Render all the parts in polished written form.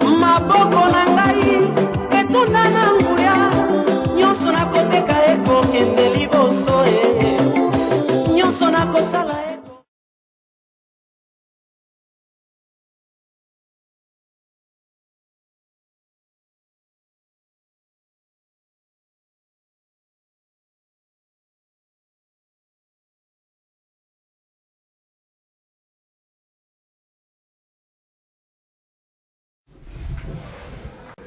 Maboko na ngai etonda na nguya, nyonso nakoteka ekokende liboso e, nyonso nakosala eko.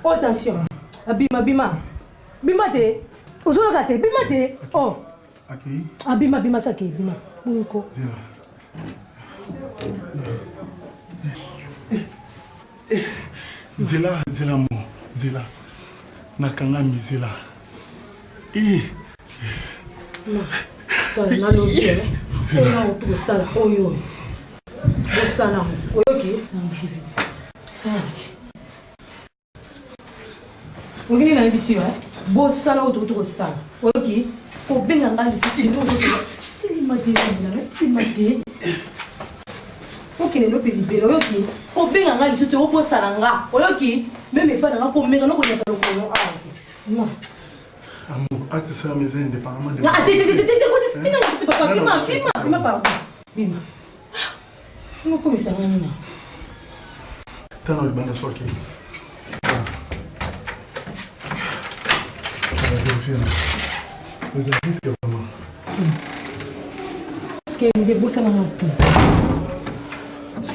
Oh, attention abima bima bima te ozoyoka te bima te oh abima bima sake bima boniko zela zela mo zela nakangami zela eh. nalobi oyo kosala oyo oyo bosala oyoki oyoki nini nayebisi yo bosala oyo tokoki kosala oyoki kobenga ngai lisusu telema te telema te okende no mpe libela oyoki kobenga ngai lisusu te obosana nga oyoki meme epai na nga komeka nokonyata lokolo awa te Amour, acte ça mais indépendamment de. Ah, te te te te te te te papa bima bima bima pardon. Bima. Okomisa nga nini? Tala libanda soki. Eza risque vraiment. Kende bosana nga mpe.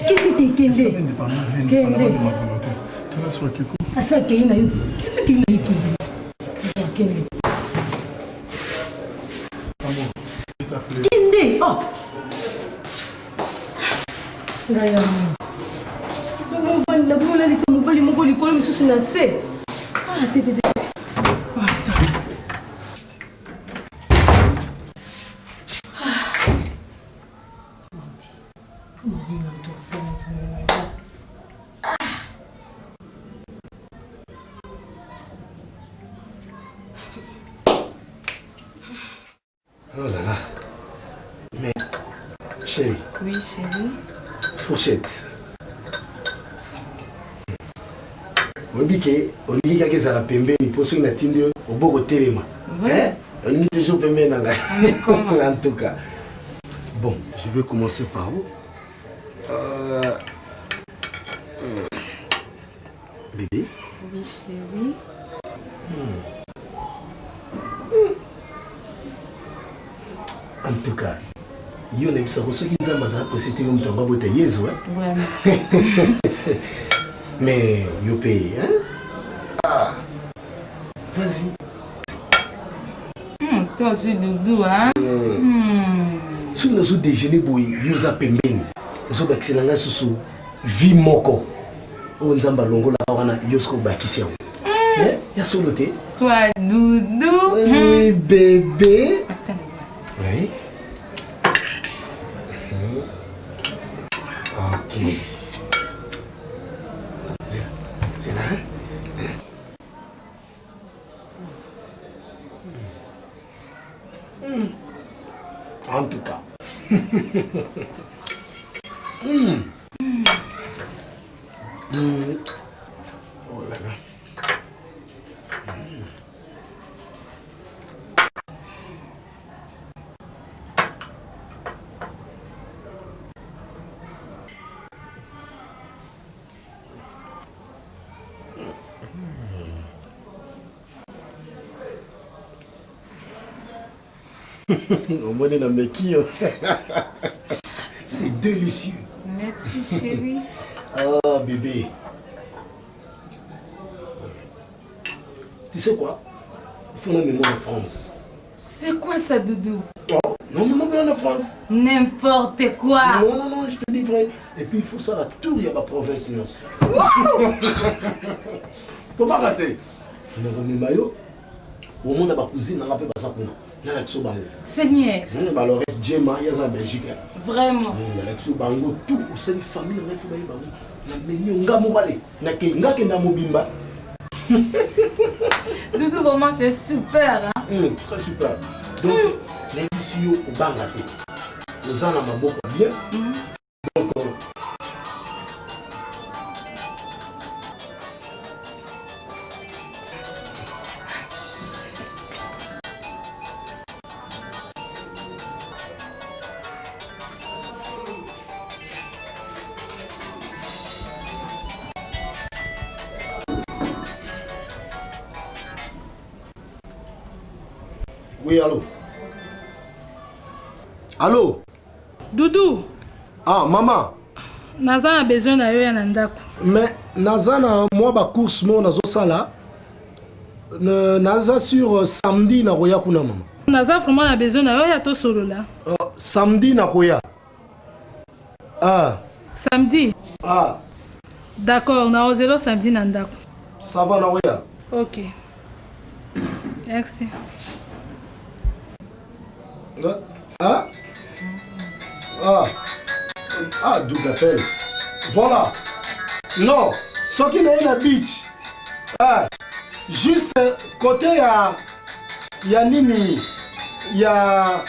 Kende te kende. Kende. Tala soki ko. Asa akei na yo. Asa akei na yo kende. Kende. Kende. Oh. Ngai yango. Nakomonalisa mobali moko likolo mosusu na se. Ah, te te te. Oh là là. Mais, chérie. Oui, chérie. Fourchette. oyebi ke olingi kaka ezala pembeni mpo soki natindi yo oboko telema olingi toujours pembeni na ngai en tout cas bon je vais commencer par où euh, euh, bébé oui chérie hmm. En tout cas, yo nayebisako soki nzambe azala presse te yo moto yango abota yezu mais yo mpe hein? ah. vas-y hmm, toi ozwi dudu hein? hmm. hmm. soki nazo déjeuner boye yo oza pembeni ozobakisela ngai susu vie moko oyo nzambe alongolaka wana yo soki obakisi yango eh, ya solo te toi doudou oui bébé oui ok c'est là hein? Mm. En tout cas. mm. Mm. Oh là là. Mm. omoni na meki yo c'est délicieux merci chérie oh bébé tu sais quoi il faut na memo en France c'est quoi ça doudou oh, non non non en France n'importe quoi non non non je te dis vrai et puis il faut ça la tour ya ba province nyonso kobanga te nakomema yo omona bacousine nanga mpe baza kuna nalakisa bango seigneur hmm, balorette jema ye aza belgique vraiment hmm, nalakisa bango tout osali famille nanga ifo baye bango namemi yo nga moko ale nakei nga kenda mobimba Doudou, vraiment, tu es super. Hein? Mm, très super. Donc, mm. nayebisi yo obanga te oza na maboko bien mm. Donc, euh... Oui, allô Allô Doudou. Ah, maman. Naza na besoin na yo ya na ndako. Mais naza na mwa ba course mo nazosala. Naza sur euh, samedi nakoya kuna mama. Naza vraiment na besoin na yo ya tosolola. Uh, samedi nakoya. Ah. Samedi. Ah. D'accord, nakozela samedi na ndako. Ça va nakoya. Ok. Merci. Ah? Ah. Ah, double appel. Voilà. Non, soki naye na beach. Ah, juste côté ya ya nini ya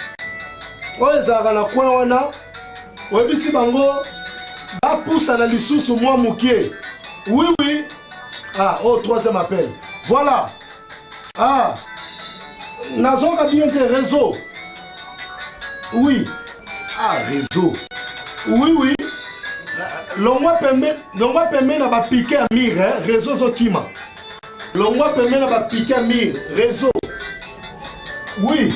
oyo ezalaka na coin wana oyebisi bango bapusana lisusu mwa mokie. Oui, oui. Ah, oh, troisième appel. Voilà. Ah, nazoka bien te réseau. Oui. Ah, réseau. Oui, oui. Longwa pembe, longwa pembe na ba piquet ya mire, hein? réseau zokima. Longwa pembe na ba piquet ya mire, réseau. Oui.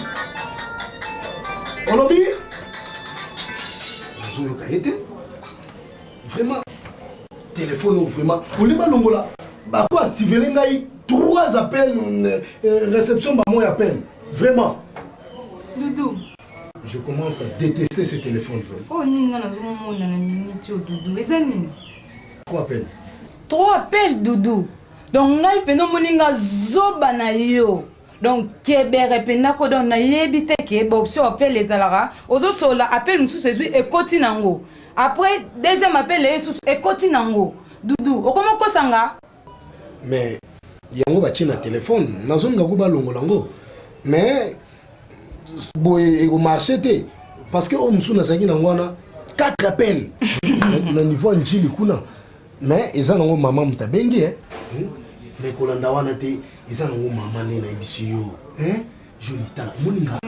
Olobi? Nazoyoka ye te. Vraiment téléphone oyo vraiment olie balongola bako activele ngai trois appels euh, euh, réception bamoi appel vraiment Doudou. Je commence à détester ce téléphone vraiment. Oh nini nga nazomona na minute oyo Doudou eza nini? Trois appels. Trois appels Doudou. Donc ngai mpenza omoni nga zoba na yo. Donc kebere mpenza ko donc nayebi te ke baoption appel ezalaka ozosolola appel mosusu ezwi ekoti nango après deuxième appel eye susu ekoti nango Doudou okomi okosa nga? Mais yango batie na telefone nazolinga ko balongola yango mais boye ekomarche te parce que oyo mosusu nazalaki nango wana 4 appel na niveau ya njili kuna mais eza nango mama moto abengi eh? Hmm? Mais kolanda wana te eza nango mama nde nayebisi yo eh? Joli tala omoni nga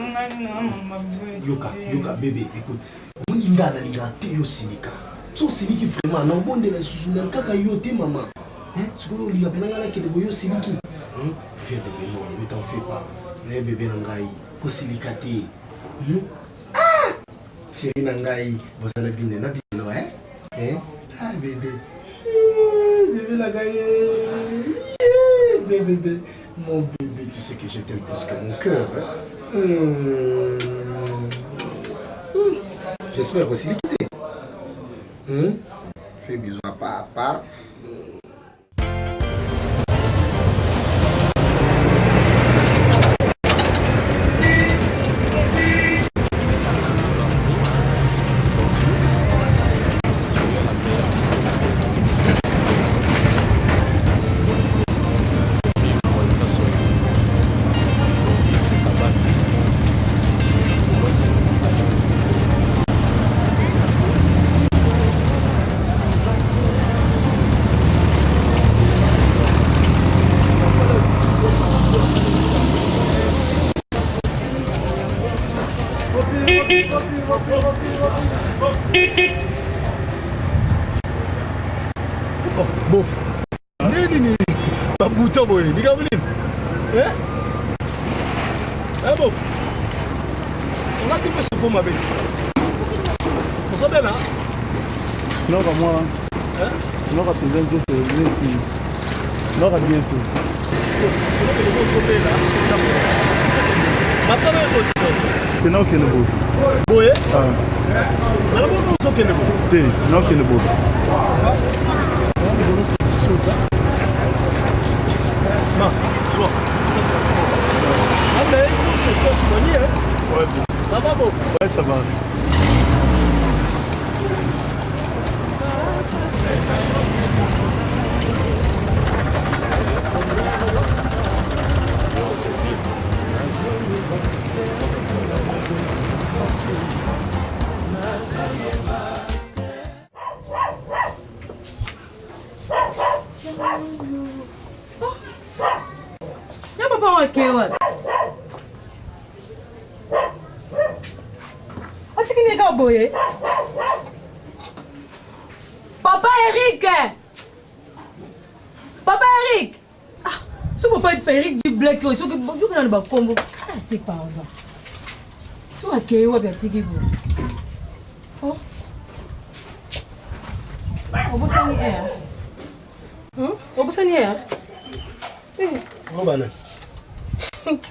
yoka yoka bebe écoute omoni nga nalingaka te yo silika so osiliki vraiment naobondela lisusu na kaka yo te mama sikoyo olinga mpena ngai nakende boye osiliki hmm? Viens bebe, non, ne t'en fais pas. Eh bebe na ngai, kosilika te. Hmm? Ah! Chérie na ngai, bozala bine na bino eh? Eh? Ah bebe. Eh, bebe na ngai. Eh, bebe, bebe. Mon bébé, tu sais que je t'aime plus que mon cœur. Hein? Hmm. Hmm. J'espère aussi liquider. Hmm? Fais bisous à papa. Bof nde nini babuto boye likambo nini eh? Eh, bof olati mpe chapeau mabe ozobela Noka mwa noka mpenza nzoto neti noka bien te. Te naokende boye. Boye? Ozokende boye? Te naokende boye. Ma, sois. Ah mais il faut se faire soigner hein. Ouais, bon. Ça va bon? Ouais, ça va. Ya papa wake wapi? Otiki nini kaka boye? Papa Eric! Papa Eric! Ah, Soki papa Eric du Black oyo soki yoka nanu bakombo ah te pardon. Soki akei wapi atiki boye. Oh. Obosani air. Hmm? Obosani air. Obana.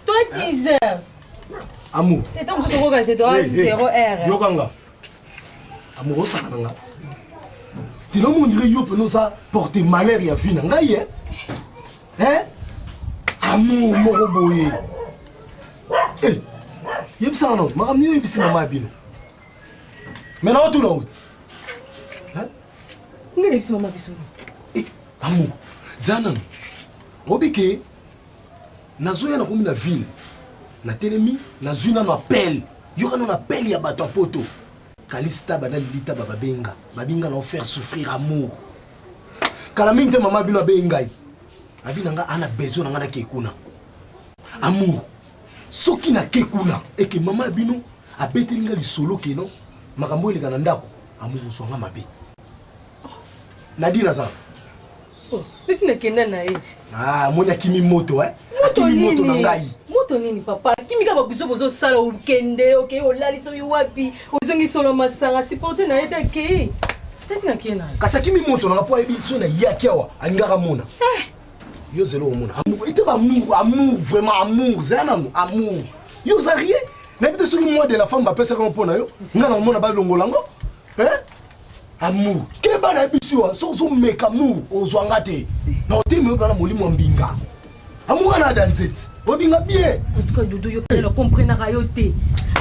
Toi 10 heures. Amour. Te ntango mosusu okokanisa ete oa 0 heure. Yokanga. Amour osaka na nga. Tino mondire yo mpenza oza porte malheur ya vie na ngai ye. Hein? Amour moko boye. Eh, yebisaka nano makambo nini oyebisi mama ya bino. Mais na otuna ota. Hein? Ngai nayebisi mama biso. Eh, amour, zala nano. Obike nazoya nakomi na ville natelemi nazwi nano appel yoka nano appel ya bato ya poto kalista bana lilita bababenga babinga na faire souffrir amour kala mingi te mama bino abengi ngai abi na nga ana besoin na nga nake kuna amour soki nake kuna eke mama ya bino abeteli nga lisolo keno makambo eleka na ndako amour ozwa nga mabe nadine aza Oh, neti nakenda na ye ti. Ah, moni akimi moto eh. Moto nini? Moto na ngai. Moto nini papa? Kimi kaka babuzo bozo sala okende, okei olali soki wapi, ozongi solo masanga supporter na ye te akei. Neti nakenda na ye. Kasi akimi moto na nga po ayebi so na yaki awa alingaka mona. Eh. Yo zelo omona. Amour, ete ba amour, amour vraiment amour, zela nanu amour. Yo oza rien. Nayebi te soki mois de la femme bapesaka ngo mpo na yo. Nga na omona balongola ngo. Eh? Amour keba na yebisi yo soki ozomeka amour ozwa nga te na otemi oyo na molimo ya mbinga amour wana ada nzeti obinga bien. En tout cas Doudou yo na comprenaka yo te.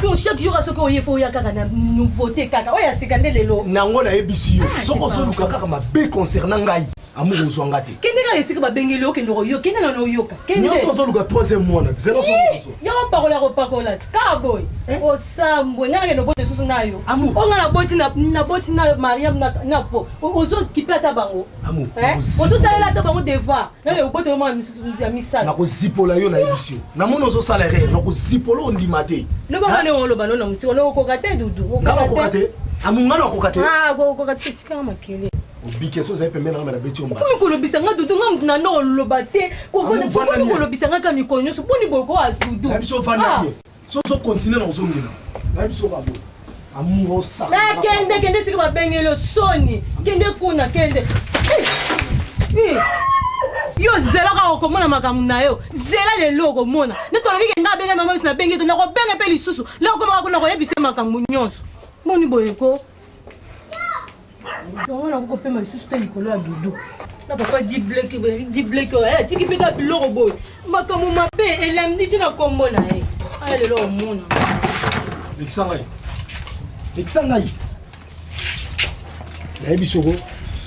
Donc chaque jour soki oye fo oya kaka na nouveauté kaka oyo ya sika nde lelo. Nango nayebisi yo soki ozoluka kaka mabe concernant ngai amour ozwa nga te. Kende kaka esika babengeli yo okende koyoka kende nano oyoka. Kende. Nyonso ozoluka troisième mwana zelo soki Yango pakola ya kopakola kaka boye osambwe ngai nakende obota lisusu na yo oyo ngai naboti naboti na mariam na po ozokipe ata bango ozosalela ata bango devoir naye obotela mwana misusu ya misato nakozipola yo nayebisi yo namoni ozosala erreur nakozipola ondima te loba nga ndenge oloba no na mosika okoka te dudu nga nakoka te amu nga nakoka te okoka te tikanga makele obike so ozali pembeni nanga nabeti yo mbala komi kolobisa nga dudu nga moto na ndo koloba te komi kolobisa nga kaka mikolo nyonso boni boye koa dudu na biso ovanda bien so ozo continue na ozongela na biso kabo amour osaka kende kende esika babengeli yo soni kende kuna kende yo zela kaka okomona makambo na yo zela lelo okomona nde tolobi ke nga abenga mama biso nabengi to nakobenga mpe lisusu lelo okomaka kuna koyebisa makambo nyonso boni boye ko yango nakoki kopema lisusu te likolo ya dudu na papa dibleke dibleke oyo atiki mpe kaka biloko boye makambo mabe elamdi ti na nkombo na ye aya lelo omona lekisa ngai lekisa ngai nayebi soko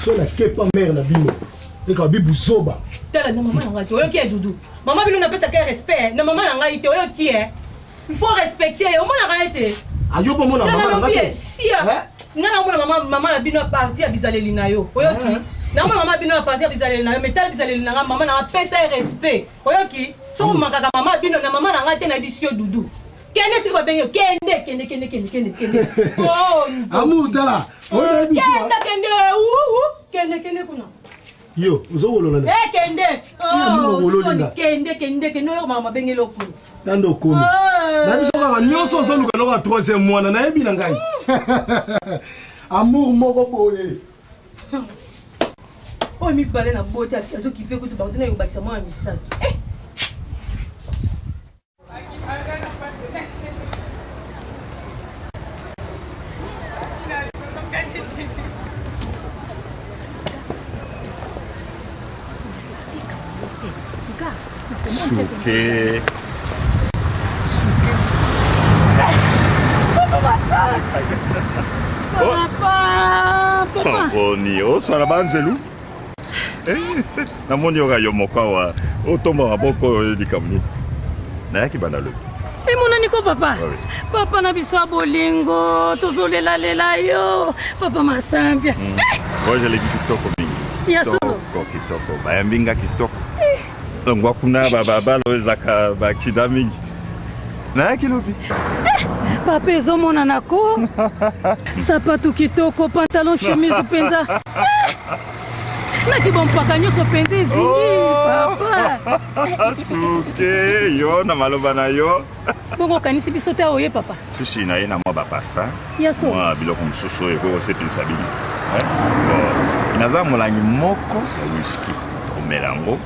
so nakepa mare na bino eka bi buzoba tala na mama na ngai te oyoki ye dudu mama bino napesaka ye respect na mama na ngai te oyoki ye Il faut respecter ye omonaka ye te ayo ah, bomona mama na ngai te sia ngai naomona mama mama na bino a partir ya bizaleli na yo oyoki naomona mama bino a partir ya bizaleli na yo mais tala bizaleli na ngai mama na ngai pesa ye respect oyoki soki omakaka mama bino na mama na ngai te nayebisi yo dudu kende siki babengi yo kende kende kende kende kende kende oh, amour tala kende kende kende kende kuna yo ozowolola na eh, kende oh, soni kende kende kende oyo mama babengeli okulu tanda okomi oh. na biso kaka nyonso ozoluka eloko ya troisième mwana nayebi na ngai amour moko boye oyo mibale na boti azokipe kutu bango te na yobakisa mwana misato eh! Suke. Suke. Sangoni, osala banzelu. Eh, namoni yoka yo moko awa otomba maboko oyo likambo nini nayaki banda lobi emonani ko papa papa na biso ya bolingo tozolelalela yo papa masambia mm. eh! voyage eleki kitoko mingi ya solo kitoko bayambi nga kitoko eh. longwa kuna bababala oyo ezalaka baaksida mingi nayaki lobi eh, papa ezomonana ko sapatu kitoko pantalon chemise mpenza. Naki bompaka nyonso mpenza ezingi oh! papa. Suke yo na maloba na yo. Bongo okanisi biso te oye papa? Sisi na ye na mwa baparfum. Ya solo. Mwa biloko mosusu oyo ekoki kosepelisa bino. Eh? Bon, naza molangi moko ya whisky. Tokomela yango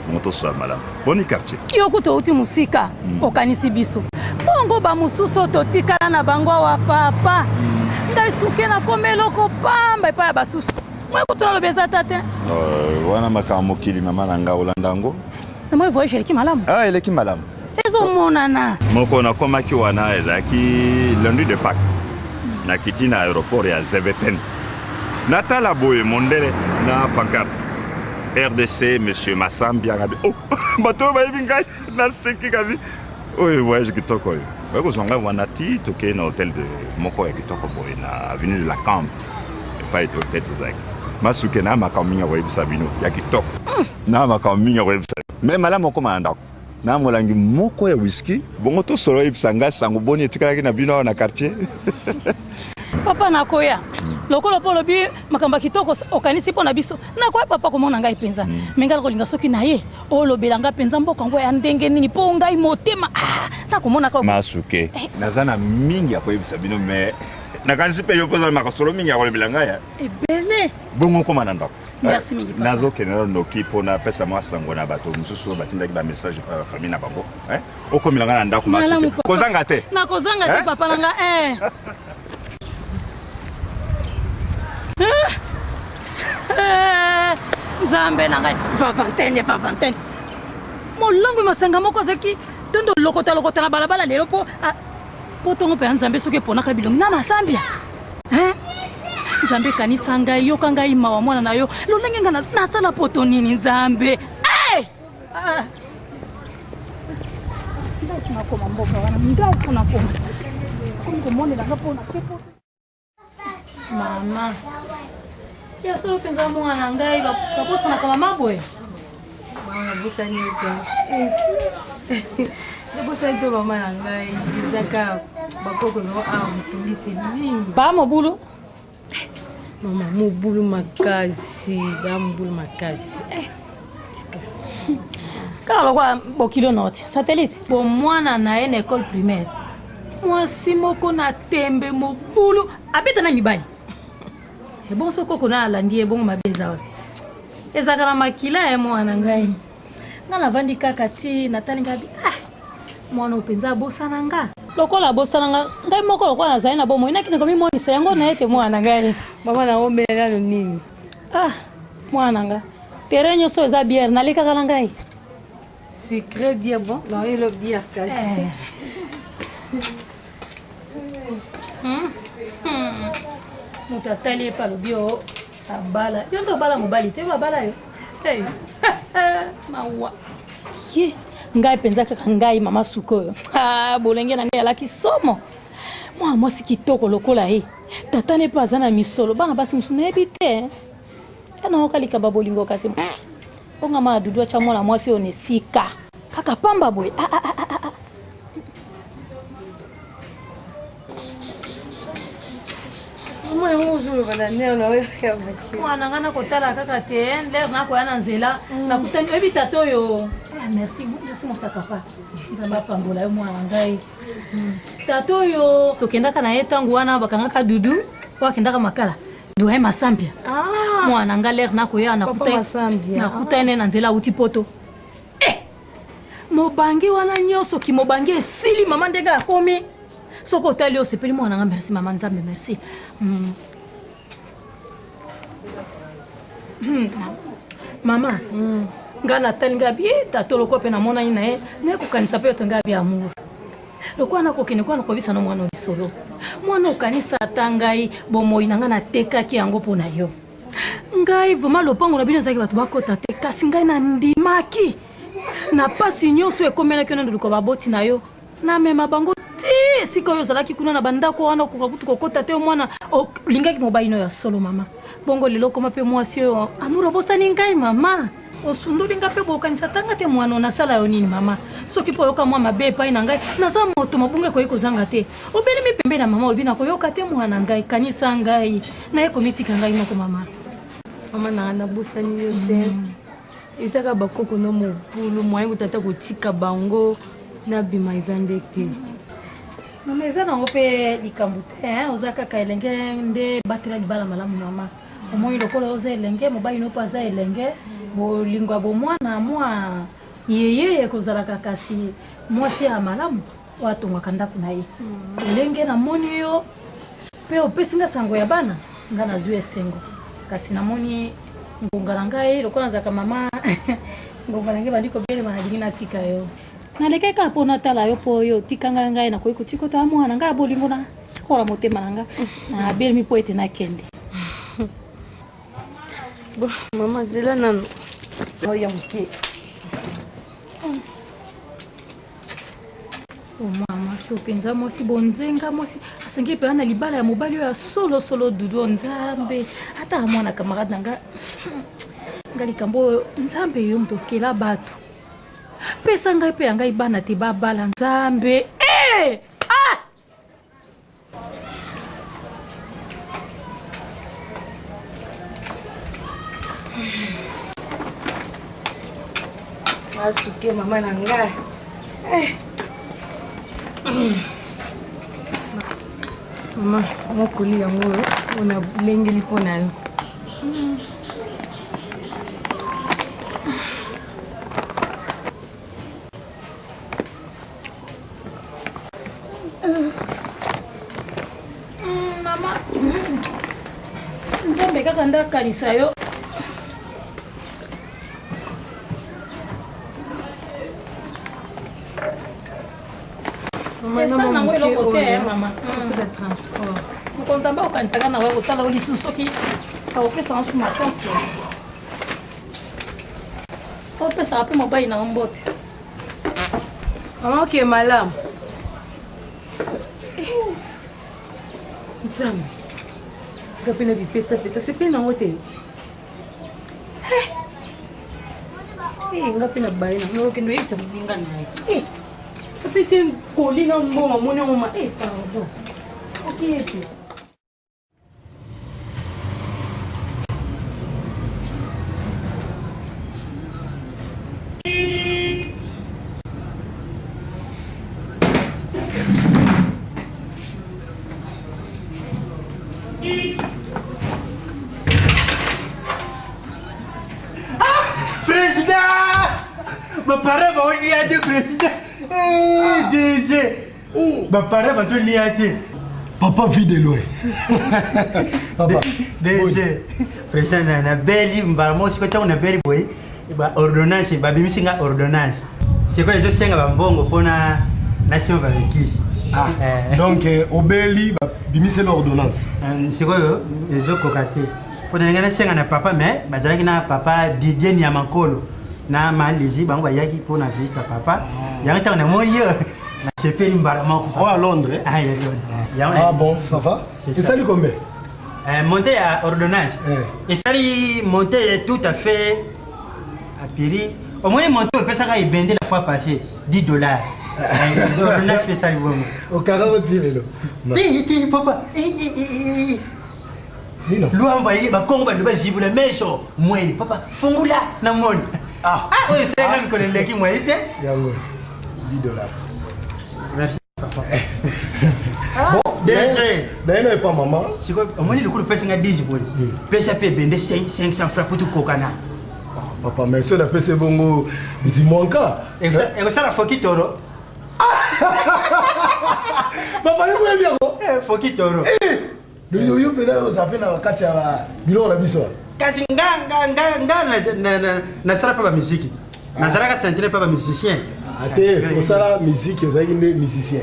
bongo tosola malamu. Boni quartier? Yo kutu outi mosika mm. Okanisi biso. Bongo bamosusu oyo totikala na bango awa papa. Mm. Ngai suke nakomi eloko pamba epai ya basusu. Moi kutu naloba eza ta te. Euh, wana makambo mokili mama na ngai olanda yango. Na moi voyage eleki malamu. Ah, eleki malamu. Ezomonana. Moko nakomaki wana ezalaki lundi de Pâques. Nakiti na aéroport ya Zevepen. Natala boye mondele na pancarte. RDC monsieur Massambi akabi oh bato oyo bayebi ngai naseki kabi oyo voyage kitoko oyo baye kozwa ngai wana ti tokei na hotel de moko ya kitoko boye na avenue de la Cambre epai hotel tozalaki masuke na makambo mingi ya koyebisa bino ya kitoko na makambo mingi ya koyebisa me malamu okoma na ndako na molangi moko ya whisky bongo tosolo oyebisa ngai sango boni etikalaki na bino awa na quartier papa nakoya lokola mpo olobi makambo ya kitoko okanisi mpo na biso nakoya papa komona ngai mpenza mm. me ngai nakolinga soki na ye olobela ngai mpenza mboka yango ya ndenge nini mpo ngai motema ah, nakomonaka masuke eh. naza na mingi ya koyebisa bino me nakanisi mpe yo mpo oza na makasolo mingi ya kolobela ngai eh. ebele bongo okoma na ndako Merci mingi papa. Nazokende nano noki mpo napesa mwa sango na bato mosusu oyo batindaki bamessage epai ya bafamille na bango. Eh? Okomela ngai na ndako masuki. Kozanga te. Nakozanga te papa na nga eh. Eh, Nzambe na ngai vavantene vavantene molangwe masanga moko azalaki tondo lokota lokota na balabala lelo mpo mpo ntongo mpenza nzambe soki eponaka bilongi na masambia hein? nzambe kanisa ngai yoka ngai mawa mwana na yo lolenge ngai nasala poto nini nzambe hey! ah. ndako nakoma mboka wana ndako nakoma komi komonela nga mpo na poto Mama. Ya solo mpenza mwana ngai babosanaka mama boye. Mama nabosani yo te. Nabosani te mama na ngai ezaka bakoko nango awa motungisi mingi. Pa mobulu. Mama mobulu makasi, ba mobulu makasi. Eh. Tika. Kaka lokola bokilo noti satellite bomwana na ye na école primaire mwasi moko na tembe mobulu abeta na mibali ebongo soki koko na alandi ye bongo mabe eza wapi ezalaka na makila ya mwana ngai ngai navandi kaka ti natali ngai ah mwana oyo mpenza abosana nga lokola abosana nga ngai moko lokola nazali na bomoi nakende komimonisa yango na ye te mwana ngai mama na omela nano nini ah mwana nga terrain nyonso eza biere nalekaka na ngai Sucré bien bon. Non, il est bien cassé. Eh. Hmm. Hmm. moto atali ye mpe alobi o abala yo nde obala mobali te babala yo hey. mawa ye ngai mpenza kaka ngai mama sukoyo ah, bolenge na ngai alaki somo mwana mwasi kitoko lokola ye tata ne mpe aza na misolo bana basi mosusu nayebi te anaoka likaba bolingo kasi Bonga ma Dudu acha mwana mwasi oyo na esika kaka pamba boye ah, ah, ah, ah, ah. Mama yango ozoloba na nere na oyoka maki. Mwana nga nakotala kaka te lere nakoya na nzela mm. nakutani oyebi tata oyo ah, merci merci mosa papa nzambe apambola yo mwana ngai mm. tata oyo tokendaka na ye ntango wana bakangaka dudu oyo akendaka makala Doyen Masambia. Ah. Mwana nga l'air nakoya nakutani na nzela auti poto. Eh! Mobange wana nyonso ki mobange esili mama ndenge akomi. Soki otali osepeli mwana nga merci mama Nzambe merci. Mm. Hmm. Mama, mm. nga natali nga bi eh, tata lokola mpe namonani na ye naye kokanisa mpe yoto nga bi amour lokola nakokende kuna nakobisa na mwana lisolo mwana okanisa ata ngai bomoi na ngai natekaki yango mpo na yo ngai vraimen lopango na bino ezalaki bato bakota te kasi ngai nandimaki na mpasi nyonso ekomelaki yo na ndoluka baboti na yo namema bango ti esika oyo ozalaki kuna na bandako wana okoka kutu kokota te mwana olingaki mobali no ya solo mama bongo lelo okoma mpe mwasi oyo amour obosani ngai mama osundoli nga mpe bokanisa tanga te mwana nasala yo nini mama soki mpo oyoka mwa mabe epai na ngai naza moto mabunga ekoki kozanga te obelemi pembe na mama olobi nakoyoka te mwana ngai kanisa ngai naye komitika ngai moko mama. Mama na nga nabosani yo te. Eza kaka bakoko no mobulu moyen kutu ata kotika bango nabima eza nde te. Mama eza nango mpe likambo te hein? Oza kaka elenge nde batela libala malamu mama. Omoni lokola oza elenge mobali no mpe aza elenge bolingo ya bomwana mwa yeye ekozalaka kasi mwasi ya malamu oyo atongaka ndako na ye. Ndenge namoni yo mpe opesi nga sango ya bana nga nazwi esengo kasi namoni ngonga na ngai lokola nazalaka mama ngonga na ngai ebandi kobelema nalingi natika yo nalekaki kaka mpo natala yo mpo yo otika ngai ngai nakoki kotika ota mwana ngai ya bolingo na kola motema na ngai nabelemi mpo ete nakende bon mama zela nano oya moke Mwana mwasi oyo mpenza mwasi bonzenga mwasi asengeli mpenza na libala ya mobali oyo ya solosolo dudu nzambe ata mwana camarade na nga nga likambo oyo nzambe yo moto okela bato pesa ngai mpe ya ngai bana te babala nzambe hey! Eh! ah! Asuke mama na ngai. Eh. Mama, mokoli yango oyo nalengeli mpo na yo. Mama, nzambe kaka nde akanisa yo. Eza nango eloko te eh, mama. Transport. Mokonzi amba okanisaka na kotala yo lisusu soki akopesa nso makasi opesaka mpe mobali na yo mbote. Mama oke malamu. Nzambe. Nga mpe na bipesapesa sepeli nango te. Eh, nga mpe na baye na nga okende oyebisa moninga na ye. Eh, apesi koli na mbongo amoni yango ma eh, pardon. Okiye te. Président Baparent baolia te président eh, DG Baparent bazolia te Papa vit de loin. Papa DG Président nabeli mbala moko sikoyo ntango nabeli boye ba ordonnance babimisi nga ordonnance sikoyo ezosenga bambongo mpona nasomba bakisi. Ah, eh. Donc eh, obeli babimiseli ordonnance eh, sikoyo ezokoka te mpo na ngai nasenga na papa mais bazalaki na papa Didier Niamankolo na Malizi bango bayaki mpo na visite ya papa ah. Yango ntango namoni yo nasepeli mbala moko. Oh, à Londres. Ah, ya Londres. Ah bon, ça va. Esali combien? Monte ya ordonnance eh. Esali monte tout à fait apiri omoni monte opesaka ebende la fois passée 10 dollars eh, ordonnance mpe esali bongo. Okaka oti lelo. Te te papa, lwamba ye bakongo bando bazibula meso mweni papa fungula na moni ah. Ah, oyo esalaka mikolo eleki mwaye te. Yango 10 dollars. Merci papa. Bon, DG naye epa mama. Sikoyo omoni lokolo opesi nga 10 boye, pesa mpe ebende 500 francs po tokokana. Papa, mais soki napesi bongo nzimwanka ekosala foki toro. Papa, yo koyebi yango foki toro. Yo mpena oza mpe na kati ya biloko na biso. Kasi nga nga nga nga nasala mpe bamiziki, nazalaka centre mpe bamusicien. Ate osala miziki, ozalaki nde musicien.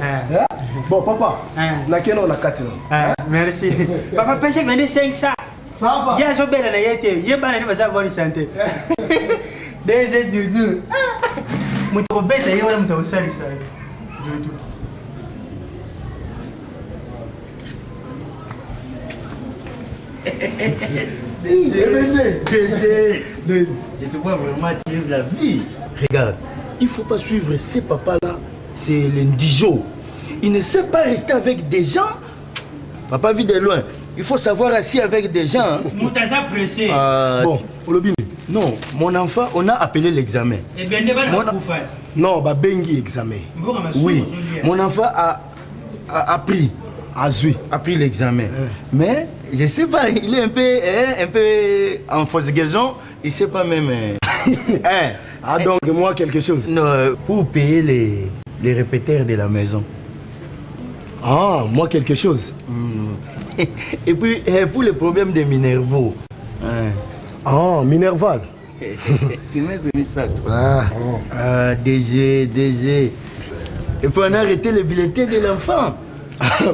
Bon papa, nakende na kati na. Merci papa, pesa vende 500. Ye azobela na ye te, ye bana nde baza bonne santé. Deze dudu moto akobeta ye wana, moto akosalisa ye dudu. Je te vois vraiment, tu aimes la vie. Regarde, il faut pas suivre ces papas-là. C'est l'indigeau. Il ne sait pas rester avec des gens. Papa vit de loin. Il faut savoir assis avec des gens. hein. moto aza pressé Bon, olobi Non, mon enfant, on a appelé l'examen. ebende bana Mon- bakufa Non, babengi examen. mboka masumu Oui, ozolia. mon enfant a, a, a pris. Azui. A pris l'examen. Mais je sais pas, il est un peu, hein, un peu en fausse guaison. Il sait pas même. hein. Ah donc moi quelque chose. Non, pour payer les, les répéteurs de la maison. Ah, moi quelque chose. Et puis pour le problème des Minervaux. Ah, Minerval. Tu m'as mis ça, toi. Ah. DG, DG. Et puis on a arrêté le bulletin de l'enfant.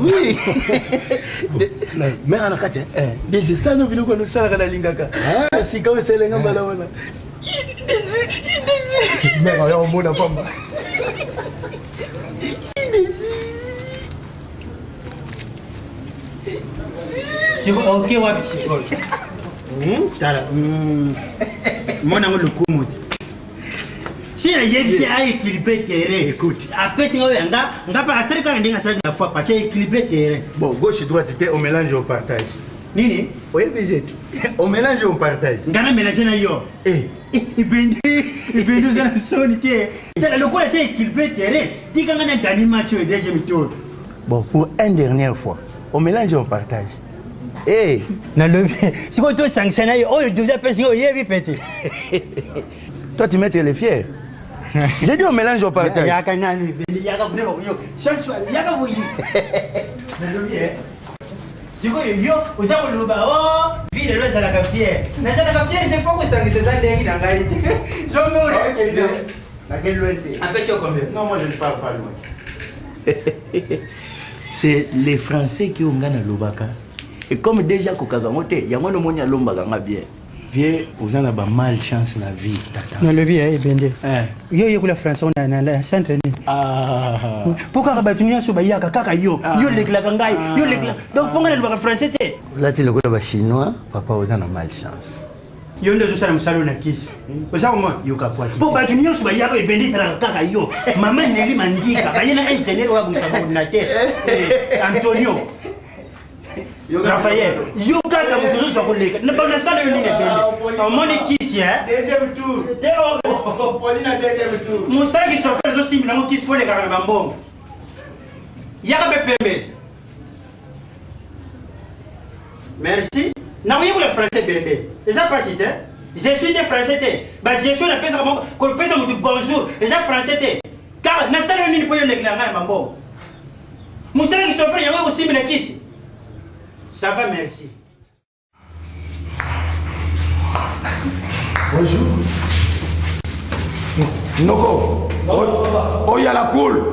Oui. Mais en kati. DG, ça nous biloko nous sala na lingaka. Sika oselenga mbala wana. Mère oyo omona pamba. sikoyo oke wapi sikoyo tala mona yango lokumu te si nayebisi aéquilibré terrain apesi nga oyo ya nga nga mpe asali kaka ndenge asalaki na fois parce équilibré terrain Bon, gauche droite te on mélange on partage. Nini? Oyebi je. On mélange on partage. Nga na mélange na yo. Eh, Ibendi, ibendi oza na soni te. Tala lokola se équilibré terrain, tika nga na gagné match oyo deuxième tour. Bon, pour une dernière fois, on mélange on partage. Eh, nalobi sikoyo tosangisa na ye oyo deja apesi nga oyebi pe te. Toi tu mets les fiers. J'ai dit on mélange on partage. Yaka nani ibendi yaka kuna bakoyo. Soswa yaka boyi. Nalobi eh. Sikoyo yo oza koloba o vi lelo ezalaka fier. Nazalaka fier te mpo kosangisa eza ndenge na ngai te. Zombe oyo Laquelle loin te Apesi yo combien? Non, moi je ne parle pas loin. C'est les Français qui ont gagné lobaka. Et comme déjà kokaka ngo te, yango no moni alombaka nga bien. Vieux, oza na ba malchance na vie tata. nalobi ya ebende yo oyekola français na centre nini mpo kaka bato nyonso bayaka kaka yo yo olekelaka ngai yo olekela donc mpo ngai nalobaka français te Olati lokola ba chinois, papa oza na malchance. yo nde ozosala mosala oyo na kisi oza komona yoka pwaki mpo bato nyonso bayaka ebende ezalaka kaka yo mama neli mandika baye na ingénieur oyo abongisa baordinateur antonio rafael yo kaka moto ozozwa koleka nasala yo nini ebende omoni kisi Deuxième tour. Paulina deuxième tour. mosala kisofer ezosimbela yango kisi mpo olekaka na bambongo yaka mpe pembe merci nakoyekola français bende eza mpasi te je suis te français te bagestion napesaka bango kopesa motu bonjour eza français te kaka nasala yo nini mpo yo olekela ngai na bambongo mosala kisofer yango ekosimbela kisi ça va merci Bonjour. Noko. Oyo la cool.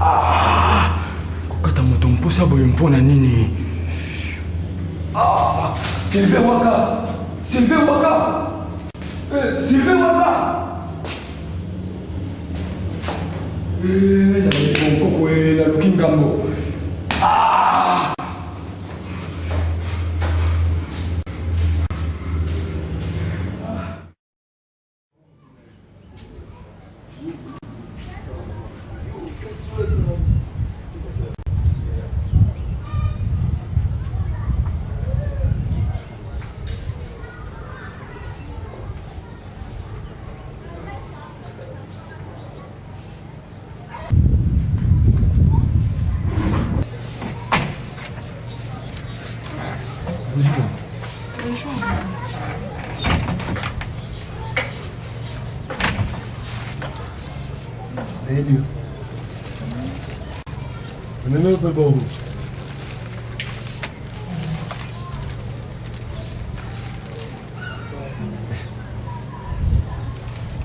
Ah, kokata moto mposa boye mpo na nini? Ah, Sylvain Waka. Sylvain Waka. Eh, Sylvain Waka. Eh, naluki eh, naluki ngambo. Ah!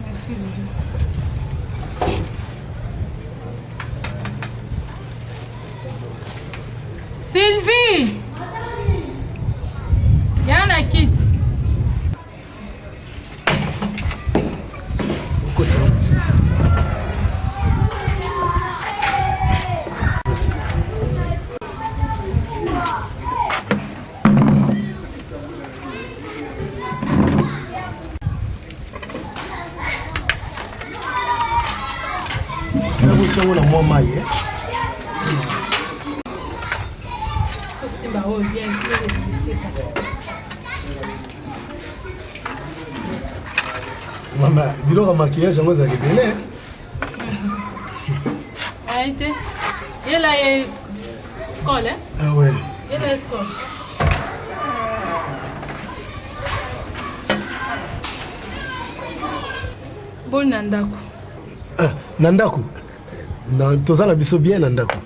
Merci, Doudou. Sylvie Ya na kiti. Totya yango na mwa mai eh. Tosimba oyo bien, sinon pas. Mama, biloko ya maquillage yango ezalaka ebele. Eh. Ayi te. Yela ye skol, eh? Ah ouais. Yela ye skol. Boni na ndako? Ah, na ndako na, toza na biso bien na ndako.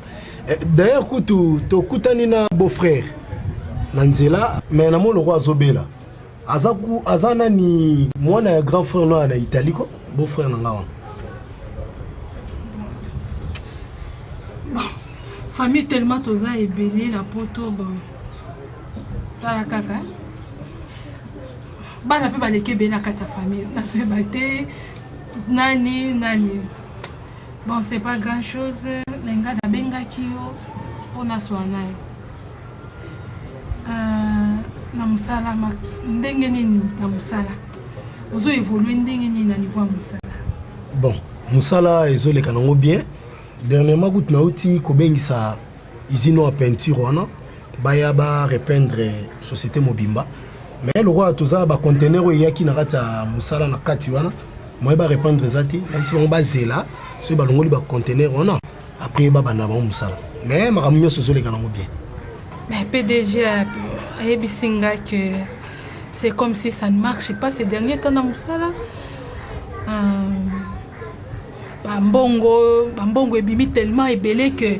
Eh, d'ailleurs kutu tokutani na beau frère na nzela, mais na moni lokola azobela. Aza ku aza nani mwana ya grand frère no na Italie ko beau frère na nga wana. Bon, famille tellement toza ebele na poto bon. Tala kaka. Bana pe baleki ebele na kati ya famille. Nazoyeba te nani nani. Bon, c'est pas grand chose. Na nga nabengaki yo mpo naswa na yo. Euh, na mosala ndenge nini na mosala ozo évolue ndenge nini na niveau ya mosala? Bon, mosala ezoleka nango bien. Dernièrement kutu nauti kobengisa usine ya peinture wana baya ba repeindre société mobimba, mais lokola toza ba conteneur oyo eyaki na kati ya mosala na kati wana, moye ba repeindre eza te. Nayebisi bango bazela soki balongoli ba conteneur wana, après babanda bango mosala. Mais makambo nyonso ezoleka nango bien. Mais PDG ayebisi nga que c'est comme si ça ne marche pas ces derniers temps na mosala. Bambongo bambongo ebimi tellement ebele que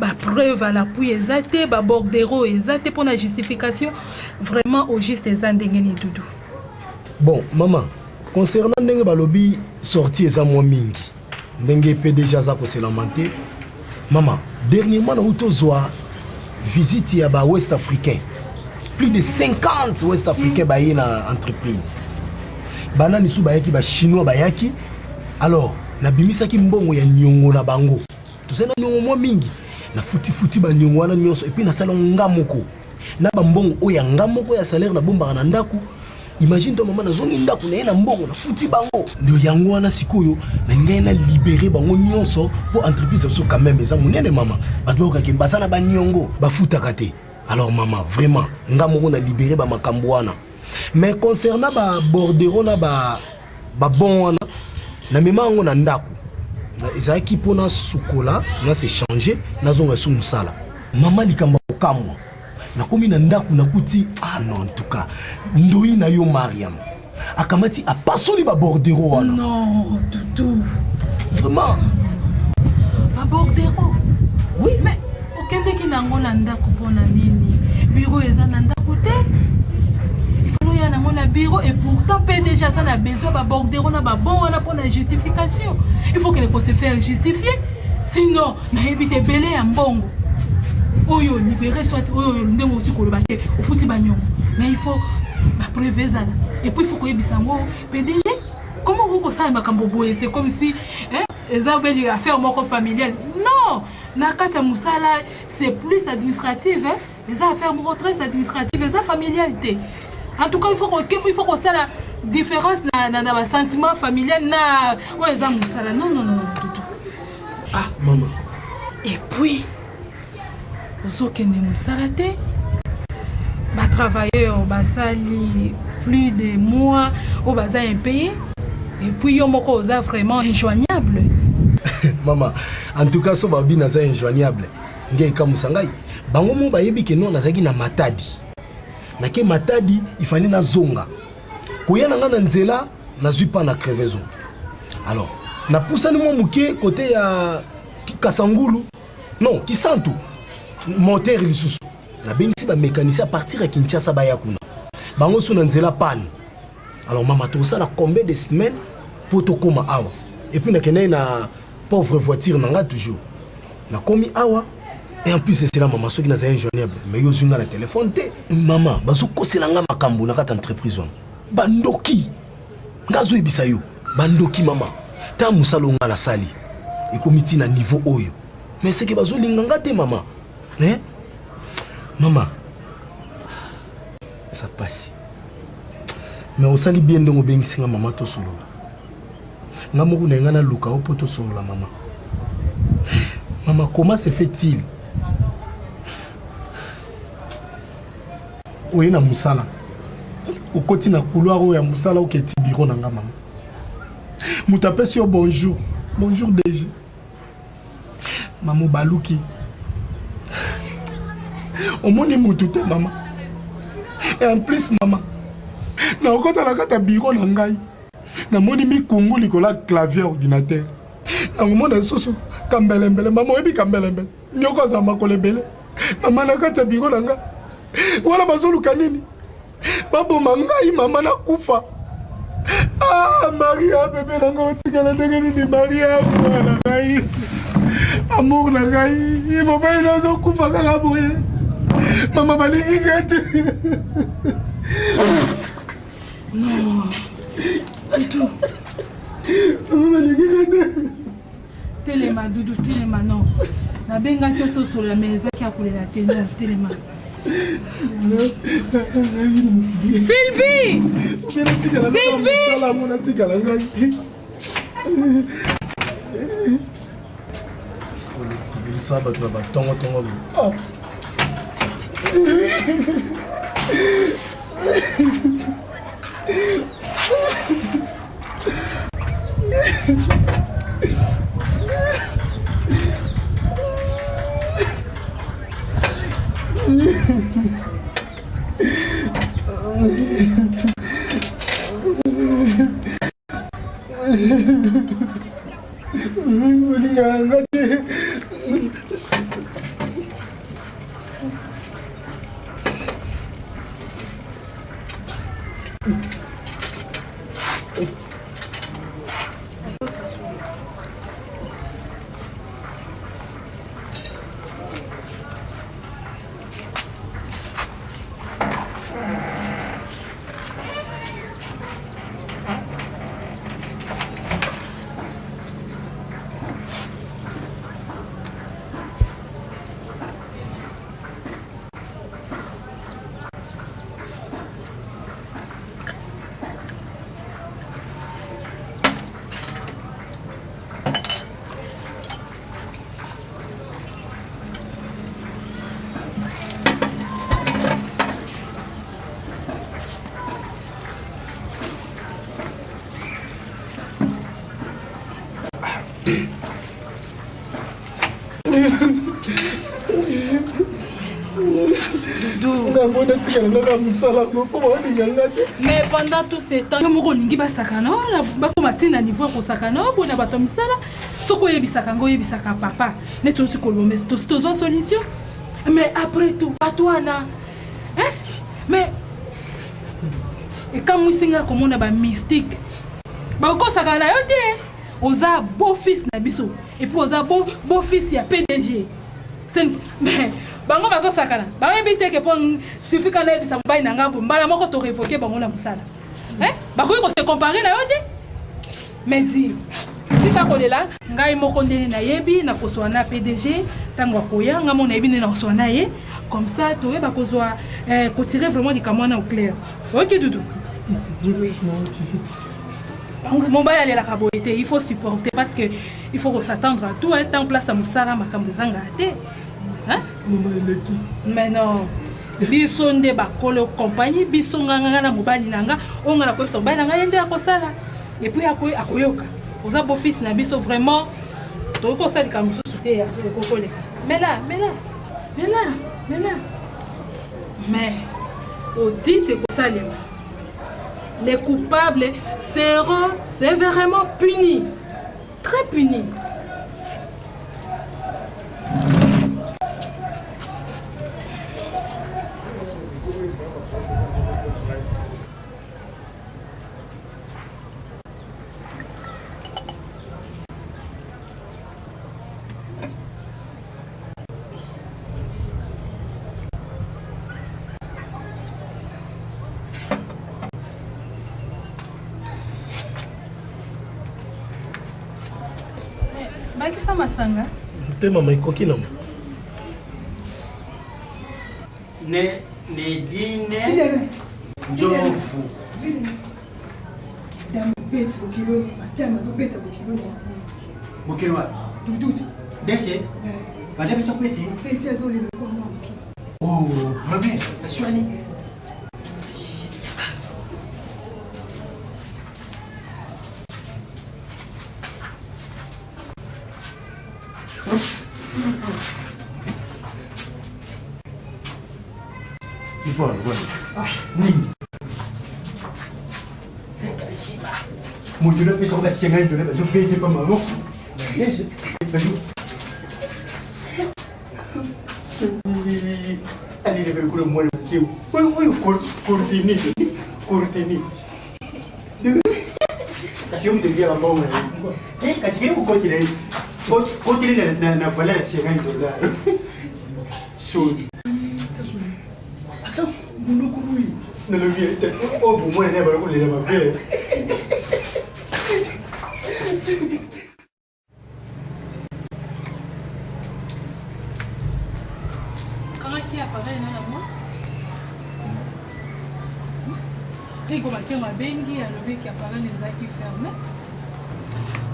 bapreuve à l'appui eza te, babordero eza te mpona justification. Vraiment, au juste eza ndenge nini, Dudu? Bon mama, concernant ndenge balobi sortie eza mwa mingi, ndenge PDG aza koselamante, mama, dernièrement nauti tozwa visite ya ba West Africain, plus de 50 West Africain baye na entreprise. Banani su bayaki? Bachinois bayaki. Alors nabimisaki mbongo ya niongo na bango. Tozali na niongo mwa mingi, nafutifuti baniongo wana nyonso, et puis nasala nga moko na bambongo oyo ya nga moko ya salaire nabombaka na ndako. Imagine to mama, nazongi ndako na ye na mbongo nafuti bango nde yango wana. Sikoyo na ngai na libere bango nyonso mpo entreprise na biso quand même eza monene mama. Bato bayokaki baza na baniongo bafutaka te. Alors mama, vraiment nga moko na libere bamakambo wana. Mais concernant babordero na babon wana, namema yango na ndako, ezalaki mpona sukola na se changer, nazonga su mosala. Mama, likambo ya kokamwa, nakomi na ndako nakuti, ah non, en tout cas ndoi na yo Mariam akamati apasoli babordero wana. Non, Dudu! Vraiment. Babordero? Oui. Mais okendeki nango na ndako mpona nini? Bureau eza na ndako te, ifalo oya nango na bureau. Et pourtant PDG aza na besoin babordero na babon wana mpona justification. Il faut kende kose faire justifier, sinon nayebi te. Ebele ya mbongo oyo libéré, soit oyo ndenge oti koloba te, ofuti baniongo, mais il faut bapreuve ezala. Et puis il faut koyebisa yango PDG. Comment okoki kosala makambo boye? C'est comme si, hein, eza obeli affaire moko familiale. Non, na kati ya mosala c'est plus administrative, hein? Eza affaire moko très administrative, eza familiale te. En tout cas il faut kosala différence na basentiment familial na oyo eza mosala. Non, non, non, Dudu. Ah mama. Et puis ozokende mosala te, batravailleur basali plus de mois oyo baza impayé, et puis yo moko oza vraiment injoignable. Mama, en tout cas so babi naza injoignable, nge ekamwisa ngai. Bango mo bayebi ke non, nazalaki na Matadi, nake Matadi, ifali nazonga. Koya na ngai na nzela, nazwi pa na crevaison. Alors napusani mwa moke kote ya Kasangulu, non, Kisantu, moteur lisusu. Nabengisi bamécanicien à partir ya Kinshasa, baya kuna. Bango so na nzela, panne. Alors mama, tosala combien de semaines mpo tokóma awa? Et puis nakendaki na pauvre voiture na nga toujours, nakomi awa. Et en plus esela mama, soki nazali injoignable, mais yo ozwi nga na telefone te. Mama, bazokosela nga makambo na kati entreprise wana, bandoki. Nga azoyebisa yo, bandoki mama. Ta mosala oyo nga nasali ekomi ntina niveau oyo, mais seke bazolinga nga te mama, eh? Mama, eza pasi, mais osali bien ndenge obengisi nga mama tosolola. Nga moko na ye, nga naluka yo mpo tosolola mama. Mama, comment se fait-il oye na mosala okoti na couloir oyo ya mosala oketi biro na nga mama moto apesi yo bonjour bonjour dg mama obaluki omoni motu te mama et en plus mama nakokota na kati ya biro na ngai namoni mikungu likolo ya clavier ordinateur nakomona lisusu kambelembele mama oyebi kambelembele nyoko azala makolo ebele mama na kati ya biro na ngai wana bazoluka nini baboma ngai mama nakufa ah maria bebe na ngai otikala ndenge nini maria mwana na ngai amour na ngai mobali nazokufa kaka boye mama balingi ngai te Non. Doudou. Mama balingi ngai te. Telema Doudou, telema non. Nabengaki yo tosolola mais ezaki ya kolela te non, telema. Sylvie! Sylvie! Natikala ngai. Kolelisa bato na batongotongo boye. Bolingaka nga te. Ngambo natikala naka mosala yango mpo baolinga nga te. Mais pendant tout ce temps yo moko olingi basakana wana bakoma ntina niveau ya kosakana oyo boye na bato ya misala soki oyebisaka yango oyebisaka papa neti osi koloba mais tosi tozwa solution mais après tout bato wana hein? mais ekamwisi ngai komona bamystique bakosaka na yo te oza beau fils na biso epuis oza beau, beau fils ya pdg mais bango bazosakana bayebi te ke mpo sifika nayebisa mobali na ngai boye mbala moko torevoke bango na mosala bakoki kose compare na yo te mais di tika kolela ngai moko ndenge nayebi nakoswa na pdg ntango akoya ngai moko nayebi ndenge nakoswa na ye comme ça toyeba kozwa eh, kotire vraiment likambo wana au clair oyoki dudu oui. mobali alelaka boye te il faut supporter parce que il faut s'attendre à tout hein, tant place ya mosala makambo ezangaka te hein? Mais non biso nde bakolo compagnie biso nga nga na mobali na nga oyo nga nakoyebisa mobali na nga ye nde akosala epuis akoyoka oza beau fils na biso vraiment tokoki kosala likambo mosusu te ekoki koleka mela mela mela mela mais audit ekosalema les coupables seront sévèrement punis très punis bakisa masanga te mama ekoki nango ne nedine njovu Dame beti bokilo ne matama azobeta bokilo ne bokilo wapi duduti. DG madame biso peti peti azolela kwa mwa moke oh problème aswani Nini? Moto napesa ko basenga ndona bazobete pa mama alilebele kuna mwana moke oyo coordine coordine kasi yo moto elia bambongo na ye kasi kei kokotela ye koteli na valeur ya 50 dollar soni aza monoko boye nalobi ete oyo bomwana naye balokolela mabe. Kangaki appareil na na mwa Rigo Makengo abengi alobi ki appareil ezalaki fermé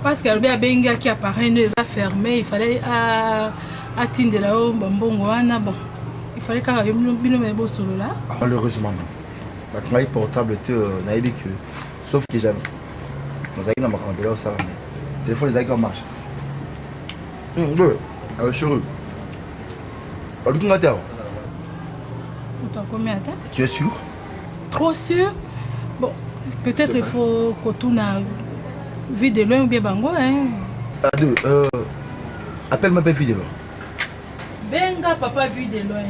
parce que alobi abengaki appareil nde eza fermé il fallait atindela yo bambongo wana bon il fallait kaka yo bino me bosolola. Malheureusement non, bakangaki portable te. Nayebi que sauf que jamais nazalaki na makambo ebele osala, mais téléphone ezalaki en marche. Deux chéri baluki nga te awa. Moto akomi ata. Tu es sûr? Trop sûr. Bon, peut-être il faut kotuna vie de loin ou bien bango hein. À deux, appelle-moi mpe vie de loin. Benga papa vue de loin.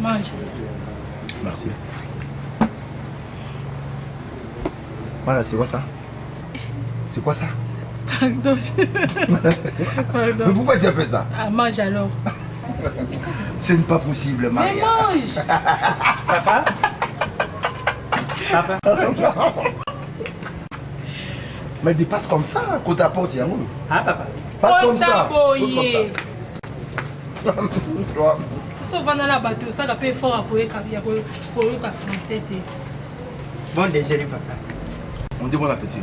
Mange. Merci. Voilà, c'est quoi ça? C'est quoi ça? Pardon. Pardon. Mais pourquoi tu as fait ça? Ah, mange alors. Ce n'est pas possible, Maria. Mais mange. Papa. Papa. Mais dépasse comme ça, côté à porte, yango. Ah, papa. Passe comme ça. Boye. Comme ça. So ovanda na bato osaka mpe effort ya koyoka français te. Bon déjeuner, papa. On dit bon appétit.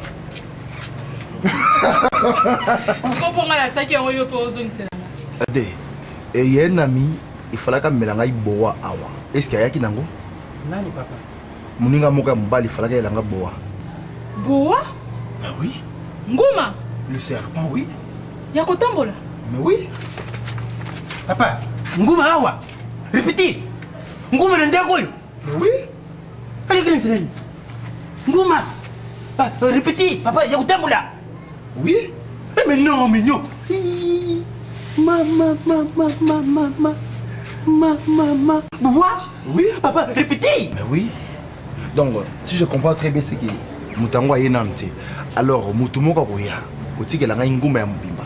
Siko mpo ngai nasaki yango, yo mpe ozongisela. Ade, ye nami ifalaka amela ngai boa awa. Est-ce ayaki nango? Nani, papa? Moninga moko ya mobali ifalaka yelanga boa. Boa? Ah oui. Nguma. Le serpent, oui. Ya kotambola. Mais oui. Papa, nguma awa. Répétez. Nguma na ndako oyo. Mais oui. Alekeli nzela nini? Nguma. Pa, répétez, papa, ya kotambola. Oui. Eh, mais non, mais non. Hi, Ma, ma, ma, ma, ma, ma, ma. Ma, ma, ma. Boa? Oui. Papa, répétez. Mais oui. Donc, si je comprends très bien, c'est que moto yango aye nanu te. Alors, moto moko akoya kotikela ngai nguma ya mobimba.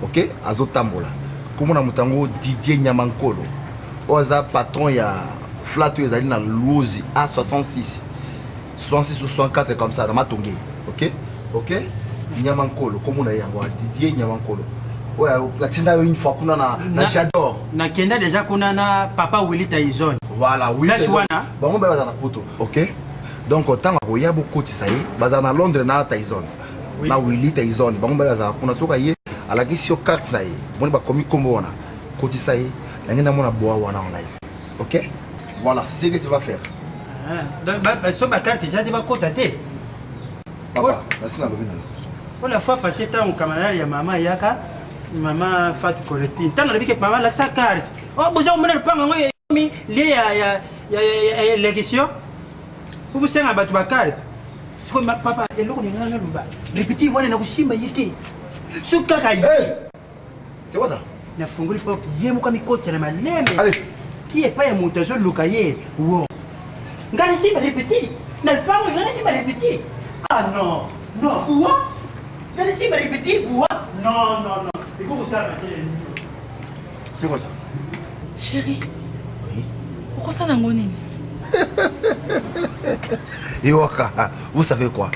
Ok, azotambola. Komona moto yango Didier Nyamankolo. Oyo aza patron ya flat oyo ezali na Luozi A66. 66 ou 64 comme ça, na Matonge. Ok? Ok? Nyamankolo, komona ye yango Didier Nyamankolo. Oyo natinda yo une fois kuna na J'adore. Nakenda déjà kuna na papa Willy Tyson. Voilà, oui. Place wana. Bango mpe bazala na poto. Ok? Donc ntango akoya bokotisa ye, bazala na Londres na Tyson. Oui. Na Willy Tyson, bango mpe bazala kuna. Soki aye, alakisi yo carte na ye. Moni bakomi kombo wana. Kotisa ye, nange namona boa wana en live. Ok? Voilà, c'est ce que tu vas faire. Ah, donc so bacarte eza te, bakota te. Papa, nasi nalobi na yo. Po la fois passée, ntango camarade ya mama ayaka, mama Fatu Colestine, ntango nalobi ke mama alakisa carte, oh, boza komona lopango yango ekomi lie ya élection po bosenga bato bacarte. Sikoyo papa, eloko ninga naloba répétir wana na kosimba ye te soki kaka ye. C'est quoi ça? Nafungoli porte, ye moko amikotisa na malembe Allez. Ti epai ya moto azoluka ye wo. Ngai nasimba répétir na lopango, ngai nasimba répétir. Ah non, non, buwa, ngai nasimba répétir buwa. Non, non, non, ekoki kosala te. C'est quoi ça? Chéri, okosala yango nini? Ewaka, vous savez quoi?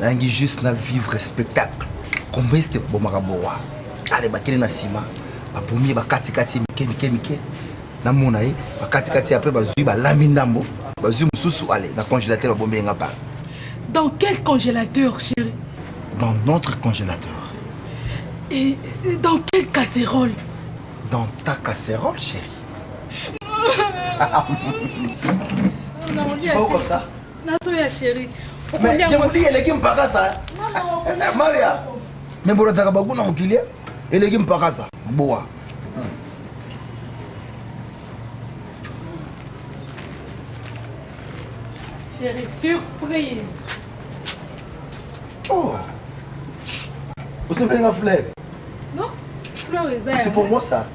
Nayangi juste na vivre spectacle. Combien est-ce que bomaka boa? Allez, bakele na nsima. Babomi ye bakatikati ye mike mike mike. Namona ye bakatikati après bazwi balambi ndambo, bazwi mosusu ale na congélateur babombi ye nga par. Dans quel congélateur, chérie? Dans notre congélateur. Et dans quelle casserole? Dans ta casserole, chérie. Tu vas où comme ça? Nazoya chérie. Mais je vous dis eleki mpakasa. Maria. Mais bolataka baguna mokili eleki mpakasa. Boa. Chérie, surprise. Oh. Osomeli nga fleur. Non, fleur eza C'est pour moi ça.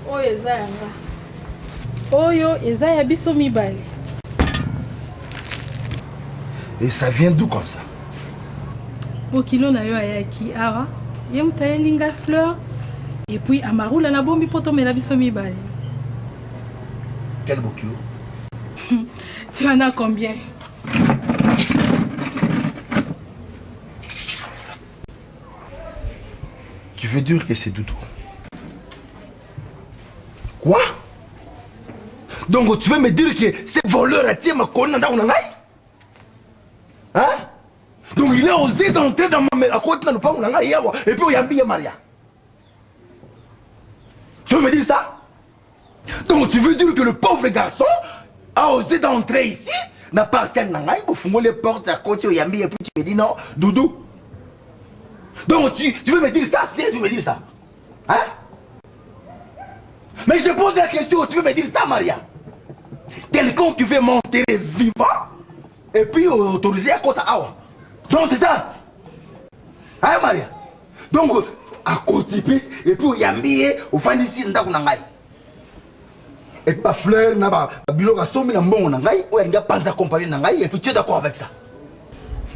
Oyo eza ya nga. Oyo eza ya biso mibale. Et ça vient d'où comme ça? Bokilo na yo ayaki awa, ye moto ayeli nga fleur et puis amarula na bombi mpo tomela biso mibale. Quel bokilo? Tu en as combien? Tu veux dire que c'est Doudou? Quoi? Donc tu veux me dire que ce voleur a tiré ma colonne dans ngai? Hein? Donc il a osé d'entrer dans ma à côté dans le ngai yawa et puis oyambi ya Maria. Tu veux me dire ça? Donc tu veux dire que le pauvre garçon a osé d'entrer ici na parcelle na ngai bofungoli porte à côté oyambi et puis tu me dis non Doudou. Donc tu, tu veux me dire ça? Si tu veux me dire ça? Hein? Mais je pose la question, tu veux me dire ça, Maria? Quelqu'un qui veut m'enterrer vivant et puis autoriser à côté awa. Donc c'est ça. Hein, Maria? Donc, à côté et puis oyambi ye, ofandisi ndako na ngai. Et puis ba fleur na ba biloko asombi na mbongo na ngai, oyo alingi apanza compagnie na ngai, et puis tu es d'accord avec ça?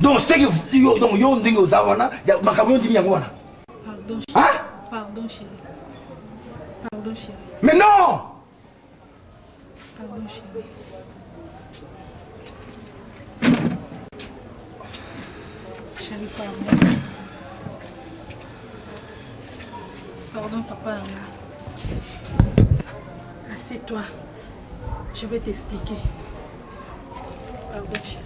Donc c'est que yo donc yo ndenge oza wana, makambo yo ndimi yango wana. Pardon, chérie. Hein? Pardon, chérie. Pardon, chérie. Mais non! Pardon, chérie. Chérie, pardon. Pardon, papa. Assieds-toi. Je vais t'expliquer. Pardon, chérie.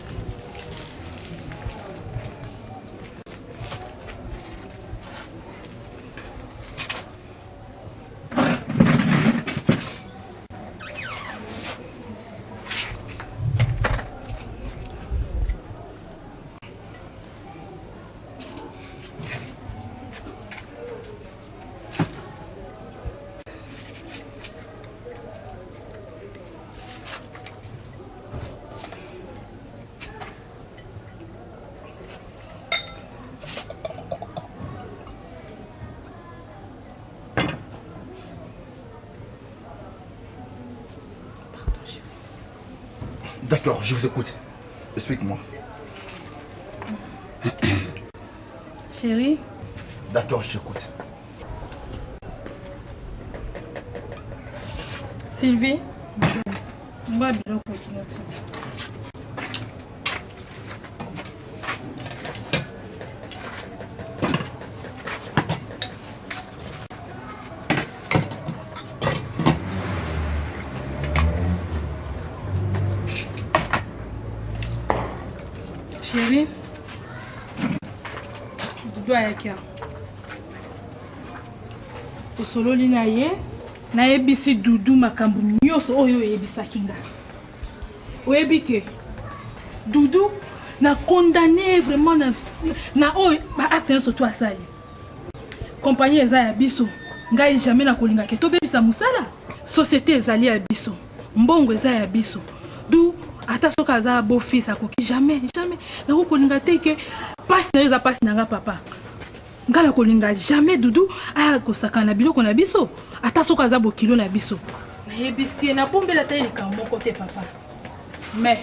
D'accord, je vous écoute. Explique-moi. Chérie. D'accord, je t'écoute. Sylvie. Mwa biloko kinoti. Chérie, Doudou ayaki awa. Tosololi na ye, nayebisi Doudou makambo nyonso oyo oyebisaki nga. Oyebi ke Doudou na condamné vraiment na, na oyo ba acte nyonso to asali. Compagnie eza ya biso, ngai jamais nakolinga ke tobebisa mosala. Société ezali ya biso, mbongo eza ya biso. Du ata soki aza beau fils akoki jamais jamais nakoki kolinga te ke pasi na yo eza pasi na nga papa. Nga nakolinga jamais Doudou aya kosakana na biloko na biso ata soki aza bokilo na biso. Nayebisi ye nabombela ata ye likambo moko te papa. Mais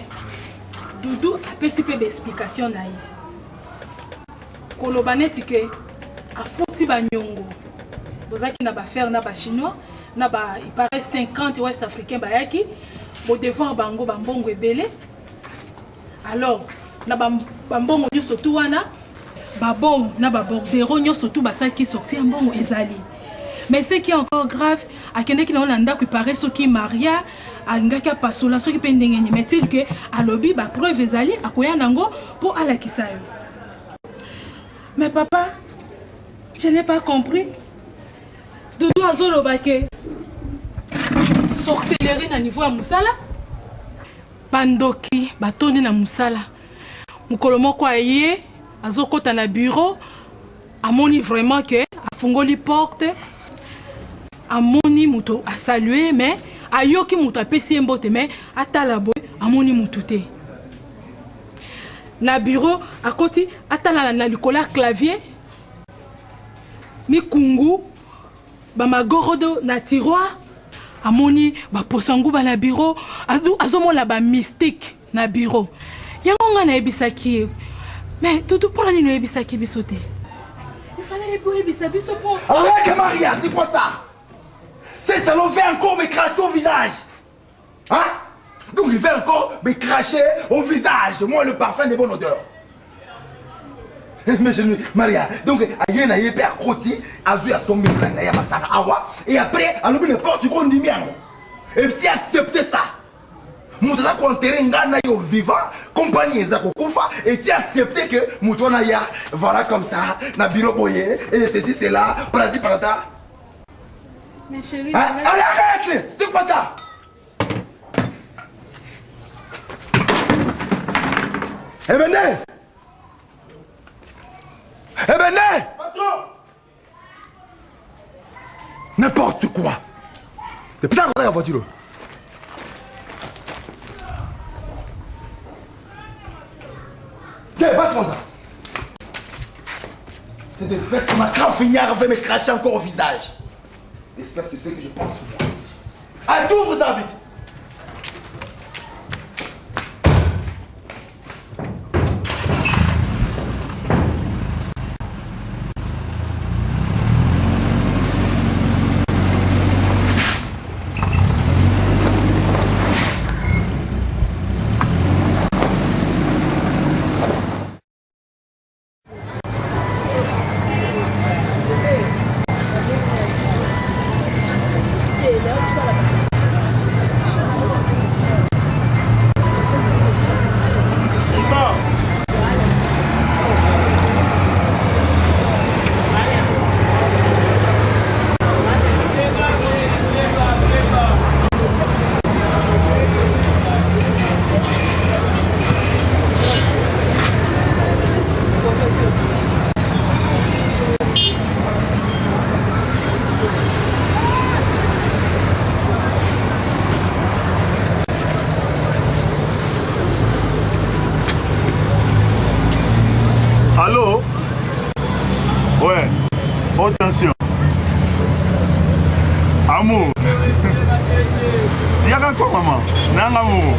Doudou apesi mpe ba explication na ye. Koloba neti ke afuti ba nyongo. Bozaki na ba affaire na ba chinois na ba il paraît 50 ouest africains bayaki bo devoir bango ba mbongo ebele. Alors na ba mbongo nyonso tu wana ba bon na ba bordero nyonso tu basalaki sortie ya mbongo ezali. Mais ce qui est encore grave, akendeki nango na ndako ipare soki Maria alingaki apasola soki mpe ndenge nini, mais til que alobi ba preuve ezali akoya nango mpo alakisa yo. Mais papa, je n'ai pas compris. Doudou azoloba ke sorcellerie na niveau ya mosala, bandoki batondi na mosala. Mokolo moko aye azokota na bureau, amoni vraiment ke afungoli porte, amoni moto asalue, mais ayoki moto apesi ye mbote, mais atala boye amoni moto te na bureau. Akoti atala na likolo ya clavier, mikungu bamagorodo na tiroir, amoni baposo nguba na bureau, azomona bamystique na bureau. Yango ngai nayebisaki ye, mais Dudu, mpona nini oyebisaki biso te? Il fallait oyebisa biso mpo Arrête Maria, c'est quoi ça? Ces salauds veulent encore me cracher au visage. Hein? Donc il veut encore me cracher au visage. Moi, le parfum de bonne odeur. Mais je ne... Maria, donc, aye na ye pe akoti, azui asombi na ya masanga awa, et après, alobi n'importe quoi ndimi yango. Et puis accepter ça. Moto aza koenterrer nga na yo vivant, compagnie eza kokufa, et tu accepté que moto wana ya, voilà comme ça, na bureau boye, et ceci, cela, patati patata. Mais chérie, Hein? Allez, arrête! C'est quoi ça? Ebende! Ebende! Patron! N'importe quoi! C'est ça la voiture. Viens, passe-moi ça. Cette espèce de macrafignard veut me cracher encore au visage. L'espèce de ce que je pense moi. À tout vous invite. Allô? Ouais. Haute tension. Amour. Yaka quoi, maman? Nanga amour.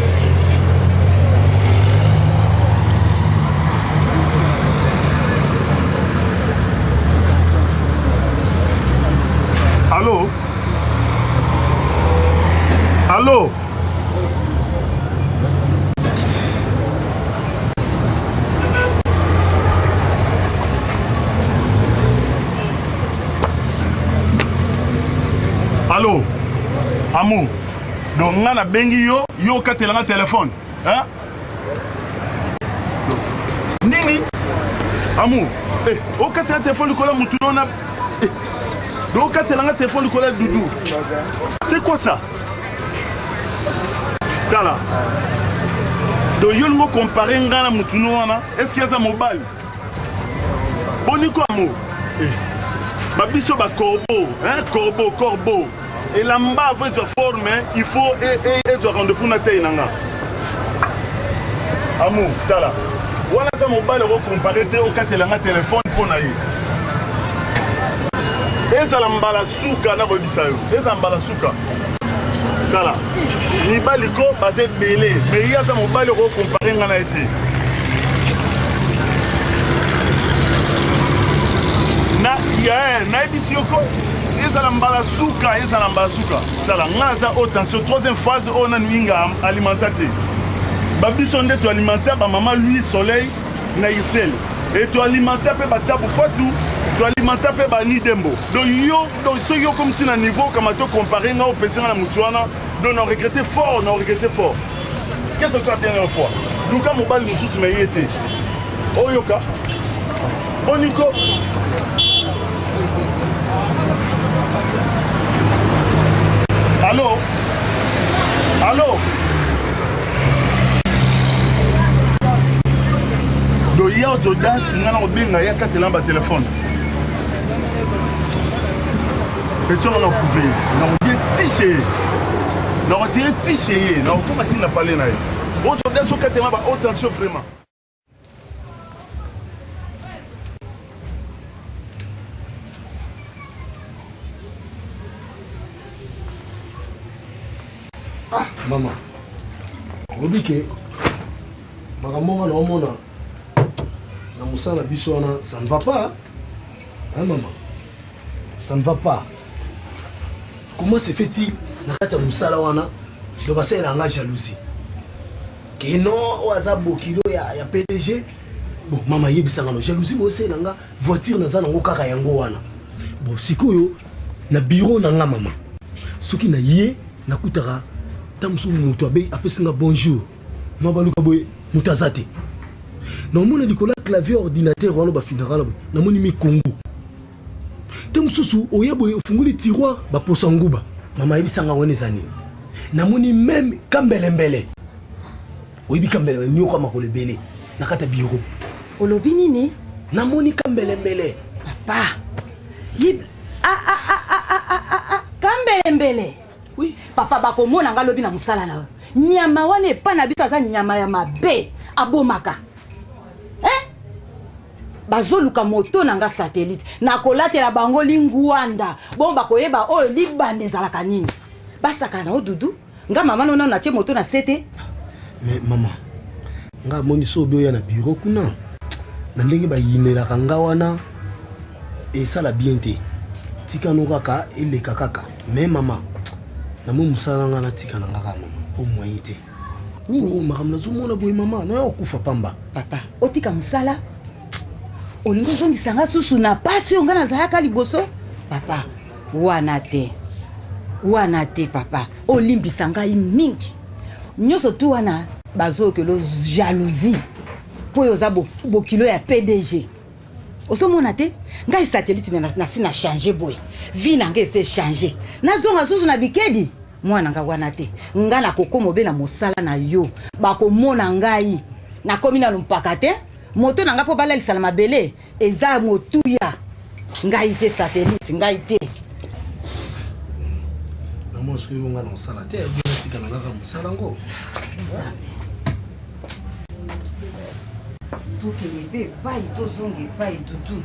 Allô? Allô? Allô? Amour. Donc nga na bengi yo, yo okatela nga téléphone. Hein? Nini? Amour. Eh, okatela téléphone likolo ya mutu na eh. Donc okatela nga téléphone likolo ya Doudou. C'est quoi ça? Tala. Donc yo lingo comparer nga na mutu no wana, est-ce qu'il y a mobali? Boni ko amour? Eh. Ba biso ba corbeau, hein, corbeau, corbeau. Elamba avant ezwa forme, il faut ezwa rendez-vous na tei na nga. Amour, tala. Wana aza mobali okocompare te okatela nga telefone mpo na ye. Ezala mbala suka nakoyebisa yo, ezala mbala suka. Tala, mibali ko baza ebele, mais ye aza mobali okocompare nga na ye te. Na nayebisi yo ko ezala mbala suka, ezala mbala suka. Tala, nga naza haute tension, troisième phase oyo nanu inga alimenta te. Babiso nde toalimenta bamama Louis Soleil na Isel. Et toalimenta mpe batabu Fatou. Toalimenta mpe bani dembo. Donc yo, donc soki yo komi ti na niveau kama to comparer nga opesi nga na mutu wana, donc na regretter fort, na regretter fort. Que ce soit la dernière fois. Luka mobali mosusu mais ye te. Oyoka. Boniko. Allô? Allô? Donc ya Jodas nga na kobenga ye akatela ba telefone. Petit on a prouvé. Na kodie ti chez ye. Na kodie ti chez ye. Na kokoma ti na palais na ye. Oyo Jodas okatela ba haute tension vraiment. Ah, mama olobi ke makambo nga naomona na mosala na biso wana ça ne va pas hein mama ça ne va pas comment se fait-il na kati ya mosala wana do basalela nga jalousie ke non oyo aza bokilo ya, ya pdg bon mama yebisanga no jalousie bosalela nga voiture naza nango kaka yango wana bon sikoyo na bureau na nga mama soki na ye nakutaka ntango mosusu moto apesi nga bonjour ma baluka boye moto aza te naomona likolo ya clavier ordinateur wana bafinaka na boye namoni mikongo te mosusu oye boye ofungoli tiroir baposa nguba mama ayebisa nga wana eza nini namoni meme kambelembele oyebi kambelembele nyoka makolo ebele na kati ya biro olobi nini namoni kambelembele papa yib ah, ah, ah, ah, ah, ah, ah, ah. kambelembele oui. papa bakomona nga lobi na mosala na yo nyama wana epai na biso aza nyama ya mabe abomaka eh? bazoluka moto na nga satellite nakolatela bango lingwanda bongo bakoyeba oyo libanda ezalaka nini basakana na yo dudu nga mama no nano natie moto na se te mais mama nga amoni so obi oya na bureau kuna na ndenge bayinelaka nga wana esala bien te tika no kaka eleka kaka mais mama namoni mosala nga natika na nga kaka mama po moyen te nini oh, makambo nazomona boye mama naya kokufa pamba papa otika mosala olingi ozongisa nga susu na pasi oyo nga nazalaka liboso papa wana te wana te papa olimbisa ngai mingi nyonso tu wana bazoyokelo jalousie mpo oyo oza bokilo ya pdg ozomona te ngai satellite nasi na change boye vie na ngai ese change nazonga susu na bikedi mwana nga wana te ngai nakokoma obe na mosala na yo bakomona ngai nakomi nanu mpaka te moto na ngai mpo balalisa na mabele eza motuya ngai te satellite ngai te mama soki elonga na mosala te tika na kaka mosala yango tokende mpe epai tozonga epai dudu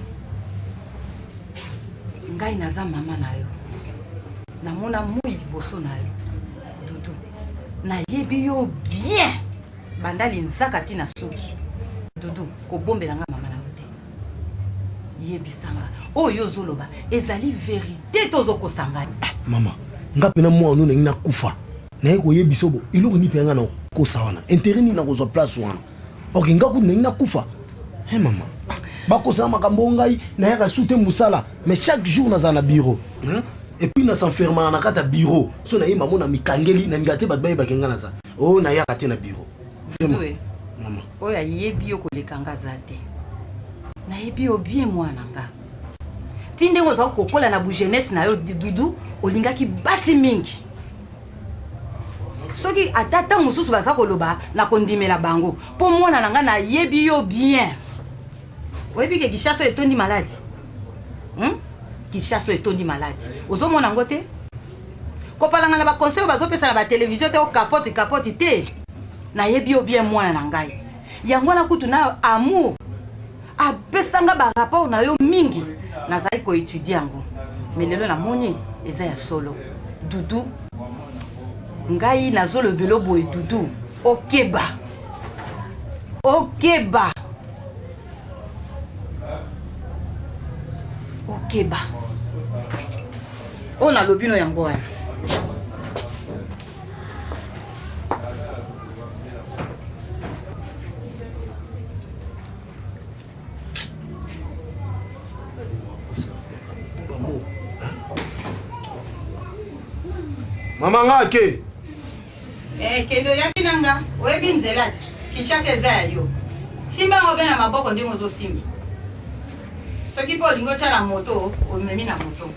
ngai naza mama na yo namona moi liboso na yo dudu nayebi yo bien banda linzaka ti na suki dudu kobombela nga mama na yo te yebisa nga oyo ozoloba ezali verite to ozokosa ngai eh, mama nga mpena mwana oyo nangi nakufa naye koyebisa bo eloko nini mpenza nga na kokosa wana interet nini nakozwa place wana ok nga kutu nangi nakufa he eh, mama bakosana makambo ngai nayaka su te mosala mais chaque jour nazala na bureau et puis nasenfermaka na kati ya bureau so naye mamo na mikangeli nalinga te bato bayebaki ngai naza oyo oh, nayaka te na bureau vraiment mama oyo ayebi yo koleka nga aza te nayebi yo bien mwana nga ti ndenge ozalaki kokola na bujeunesse na yo dudu olingaki basi mingi soki ata ntango mosusu baza koloba nakondimela bango mpo mwana na ngai nayebi yo bien oyebi ke kishaso etondi maladi hmm? kishaso etondi maladi ozomona yango te kopalangana baconseil oyo bazopesa na batelevizio te okapoti kapoti te nayebi yo bien mwana na ngai yango wana kutu na amour apesa nga barapport na yo mingi nazali koetudie yango me lelo namoni eza ya solo dudu ngai nazolobelo boye dudu okeba okeba okeba oyo nalobi no yango wana Mama nga ake. Eh, kende oyaki na nga oyebi nzela te kinshasa eza ya yo simba yango mpe na maboko ndenge ozosimba soki mpe olingi otya na moto omemi na moto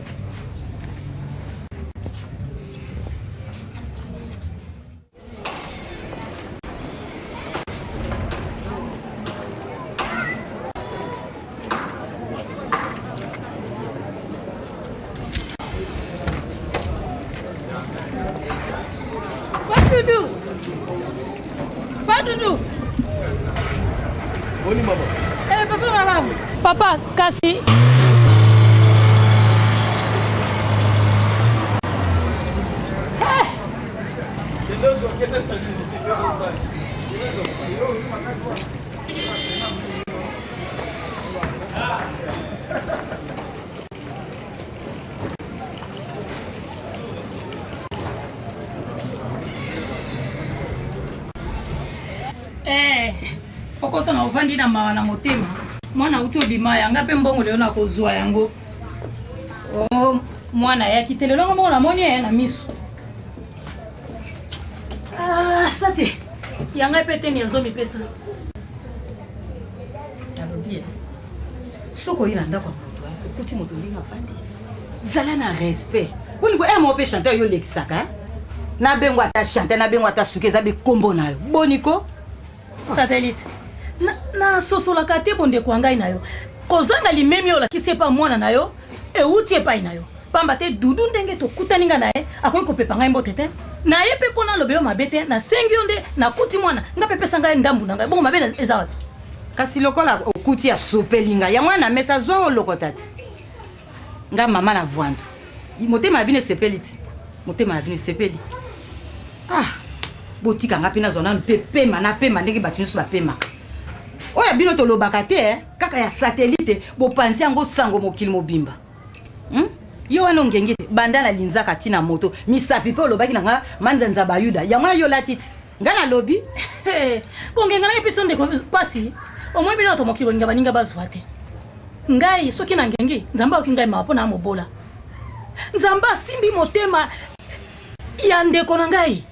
Padudu! Padudu! Boni mama. Eh, papa malamu. Papa, kasi Eh, okosana ovandi na mawa na motema mwana auti obima yanga mpe mbongo lelo nakozwa yango oh, mwana ayaki te lelo ngo moko namoni ye na miso ah, sate yanga mpe teni azomipesa nalobi eh. soki oye na ndako ya moto eh, okuti moto ndenge avandi zala na respect bolingo eh, moko mpe chanteur yo olekisaka eh? nabengo ata chanteur nabengo ata suki eza bikombo na yo boniko satellite nasosolaka te bondeko ya ngai na yo kozanga limemi oyo olakisi epa mwana na yo euti epai na yo pamba te dudu ndenge tokutani nga na ye akoki kopepa ngai mbote te na ye mpe mpo naloba yo mabe te nasengi yo nde nakuti mwana nga mpe pesa ngai ndambu na ngai bongo mabe eza wapi kasi lokola okuti asopeli ngai yango wana na mesa zwa olokota te nga mama na vwandu motema na bino esepeli te motema na bino esepeli ah botika nga mpe nazwa nanu mpe pema na pema ndenge bato nyonso bapemaka oyo ya bino tolobaka te eh? kaka ya satelite bopanzi yango sango mokili mobimba hmm? yo wana ongengi te banda na linzaka ntina moto misapi mpe olobaki na nga manzanza bayuda yango wana yo olati te nga nalobi kongenga na ye biso ndeko mpasi omoi bino bato mokili bolinga baninga bazwa te ngai soki na ngengi nzambe ayoki ngai mawa mpo na mobola nzambe asimbi motema ya ndeko na ngai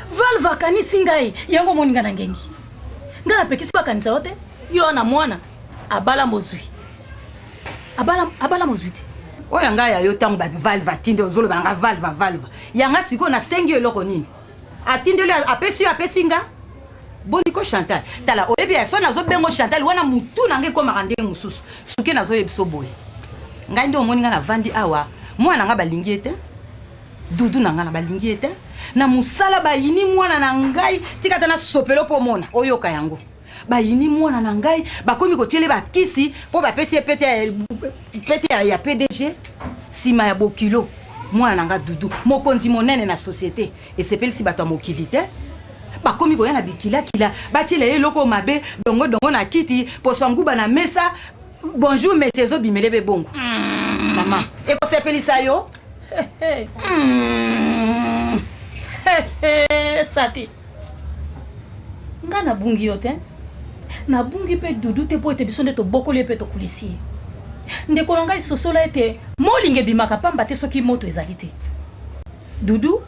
valve akanisi ngai yango omoni ngai na ngengi ngai napekisi bakanisa yo te yo wana mwana abala mozwi abala, abala mozwi te oyo ngai ya yo ntango bavalve atindi ozoloba nanga valve valve yanga sikoyo nasengi yo eloko nini atindeli apesi yo apesi nga boni ko chantal tala oyebi ya so nazobengo chantal wana mutu na ngai ekomaka ndenge mosusu suke nazoyebiso boye ngai nde omoni ngai navandi awa mwana na ngai balingi ye te dudu na ngai na balingi ye te na mosala bayini mwana na ngai tika ata nasopelo mpo omona oyoka yango bayini mwana na ngai bakomi kotiele bakisi mpo bapesi ye pete pete ya pdg nsima ya bokilo mwana na ngai dudu mokonzi monene na societe esepelisi bato ya mokili te bakomi koya na bikilakila batiela ye eloko mabe dongodongo na kiti poso ya nguba na mesa bonjour monsieur ezobimele be bongo mm. mama ekosepelisa yo mm. sati nga nabungi yo te nabungi mpe dudu te mpo ete biso nde tobokoli ye mpe tokulisi ye ndeko na ngai sosola ete molinga ebimaka pamba te soki moto ezali te Doudou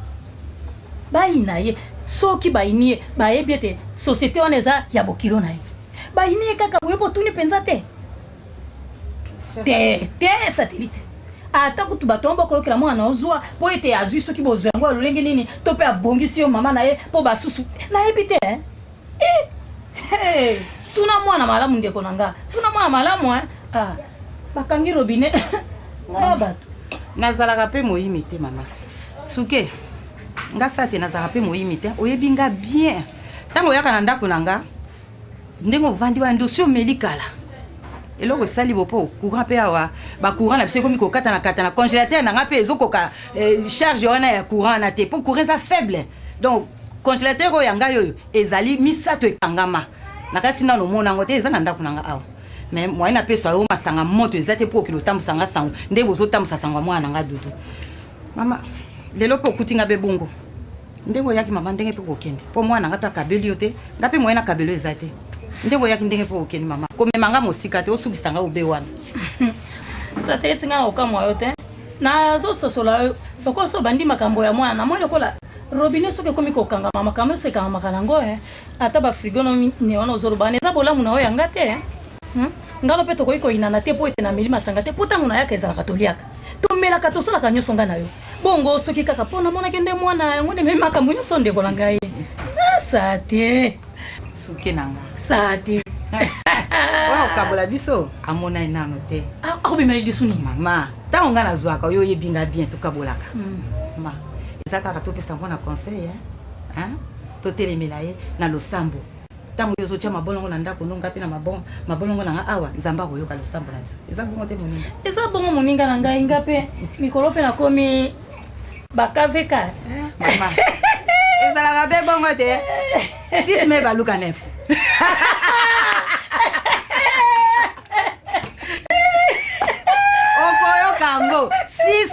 bayina ye soki bayini ye bayebi ete société wana eza ya bokilo na ye bayini ye kaka boye botuni mpenza te te te satellite ata kutu bato yango bakoyokela mwana ozwa mpo ete azwi soki bozwa yango ya lolenge nini to mpe abongisi yo mama na ye mpo basusu nayebi te eh? Eh, hey, tuna mwana malamu ndeko na nga tuna mwana malamu eh? ah, bakangi robinet na bato nazalaka mpe moyimi te mama suke nga sa te nazalaka mpe moyimi te oyebi nga bien ntango oyaka na ndako na nga ndenge ovandi wana ndosi omeli kala eloko esali bo mpo courant mpe awa bacourant na biso ekomi kokatana katana congélateur na nga mpe ezokoka eh, charge wana ya courant wana te mpo courant eza faible donc congélateur oyo ya ngai oyo ezali misato ekangama nakasi nano omona yango te eza na ndako na nga awa mais moyen napesa yo masanga moto eza te mpo okende otambwisa nga sango nde bozotambwisa sango ya mwana na nga dudu mama lelo mpe okuti nga mpe bongo ndenge oyaki mama ndenge mpe kokende mpo mwana nga mpe akabeli yo te nga mpe moyen nakabelo eza te ndenge oyaki ndenge mpe kokende mama komema nga mosika te osukisa nga obe wana satellite nga okamwa yo te. Nazososola yo lokola so obandi makambo ya mwana, namoni lokola robinet soki ekomi kokangama, makambo nyonso ekangamaka nango eh. Ata ba frigo no ne wana ozoloba wana eza bolamu na yo ya nga te eh. Hmm? Ngano mpe tokoki koyinana te mpo ete nameli masanga te, mpo ntango nayaka ezalaka toliaka tomelaka tosalaka nyonso nga na yo bongo soki kaka mpo namonaki nde mwana yango nde memi makambo nyonso ndeko na ngai nasa te suke na nga saa te oyo okabola biso amonani nano te ah, akobima lisu nini mama ntango ngai nazwaka oyo oyebi nga bien tokabolaka hmm. ma eza kaka topesa mwana conseil eh? totelemela ye na losambo ntango yo ozotya mabolongo na ndako no ngai mpe na mabolongo na nga awa nzambe akoyoka losambo na biso eza bongo te moninga eza bongo moninga na ngai nga mpe mikolo mpe nakomi bakaveka eh, mama ezalaka mpe bongo te 6 mai baluka 9 okoyoka yango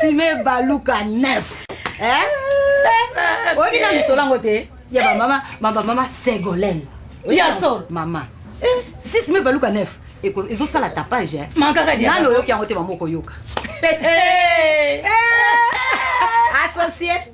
6 mai baluka 9 eh? oyoki na misolo yango te ya bamama bamama segolene ya solo mama 6 mai baluka 9 ezosala tapage eh. nano oyoki yango te mama okoyoka associe.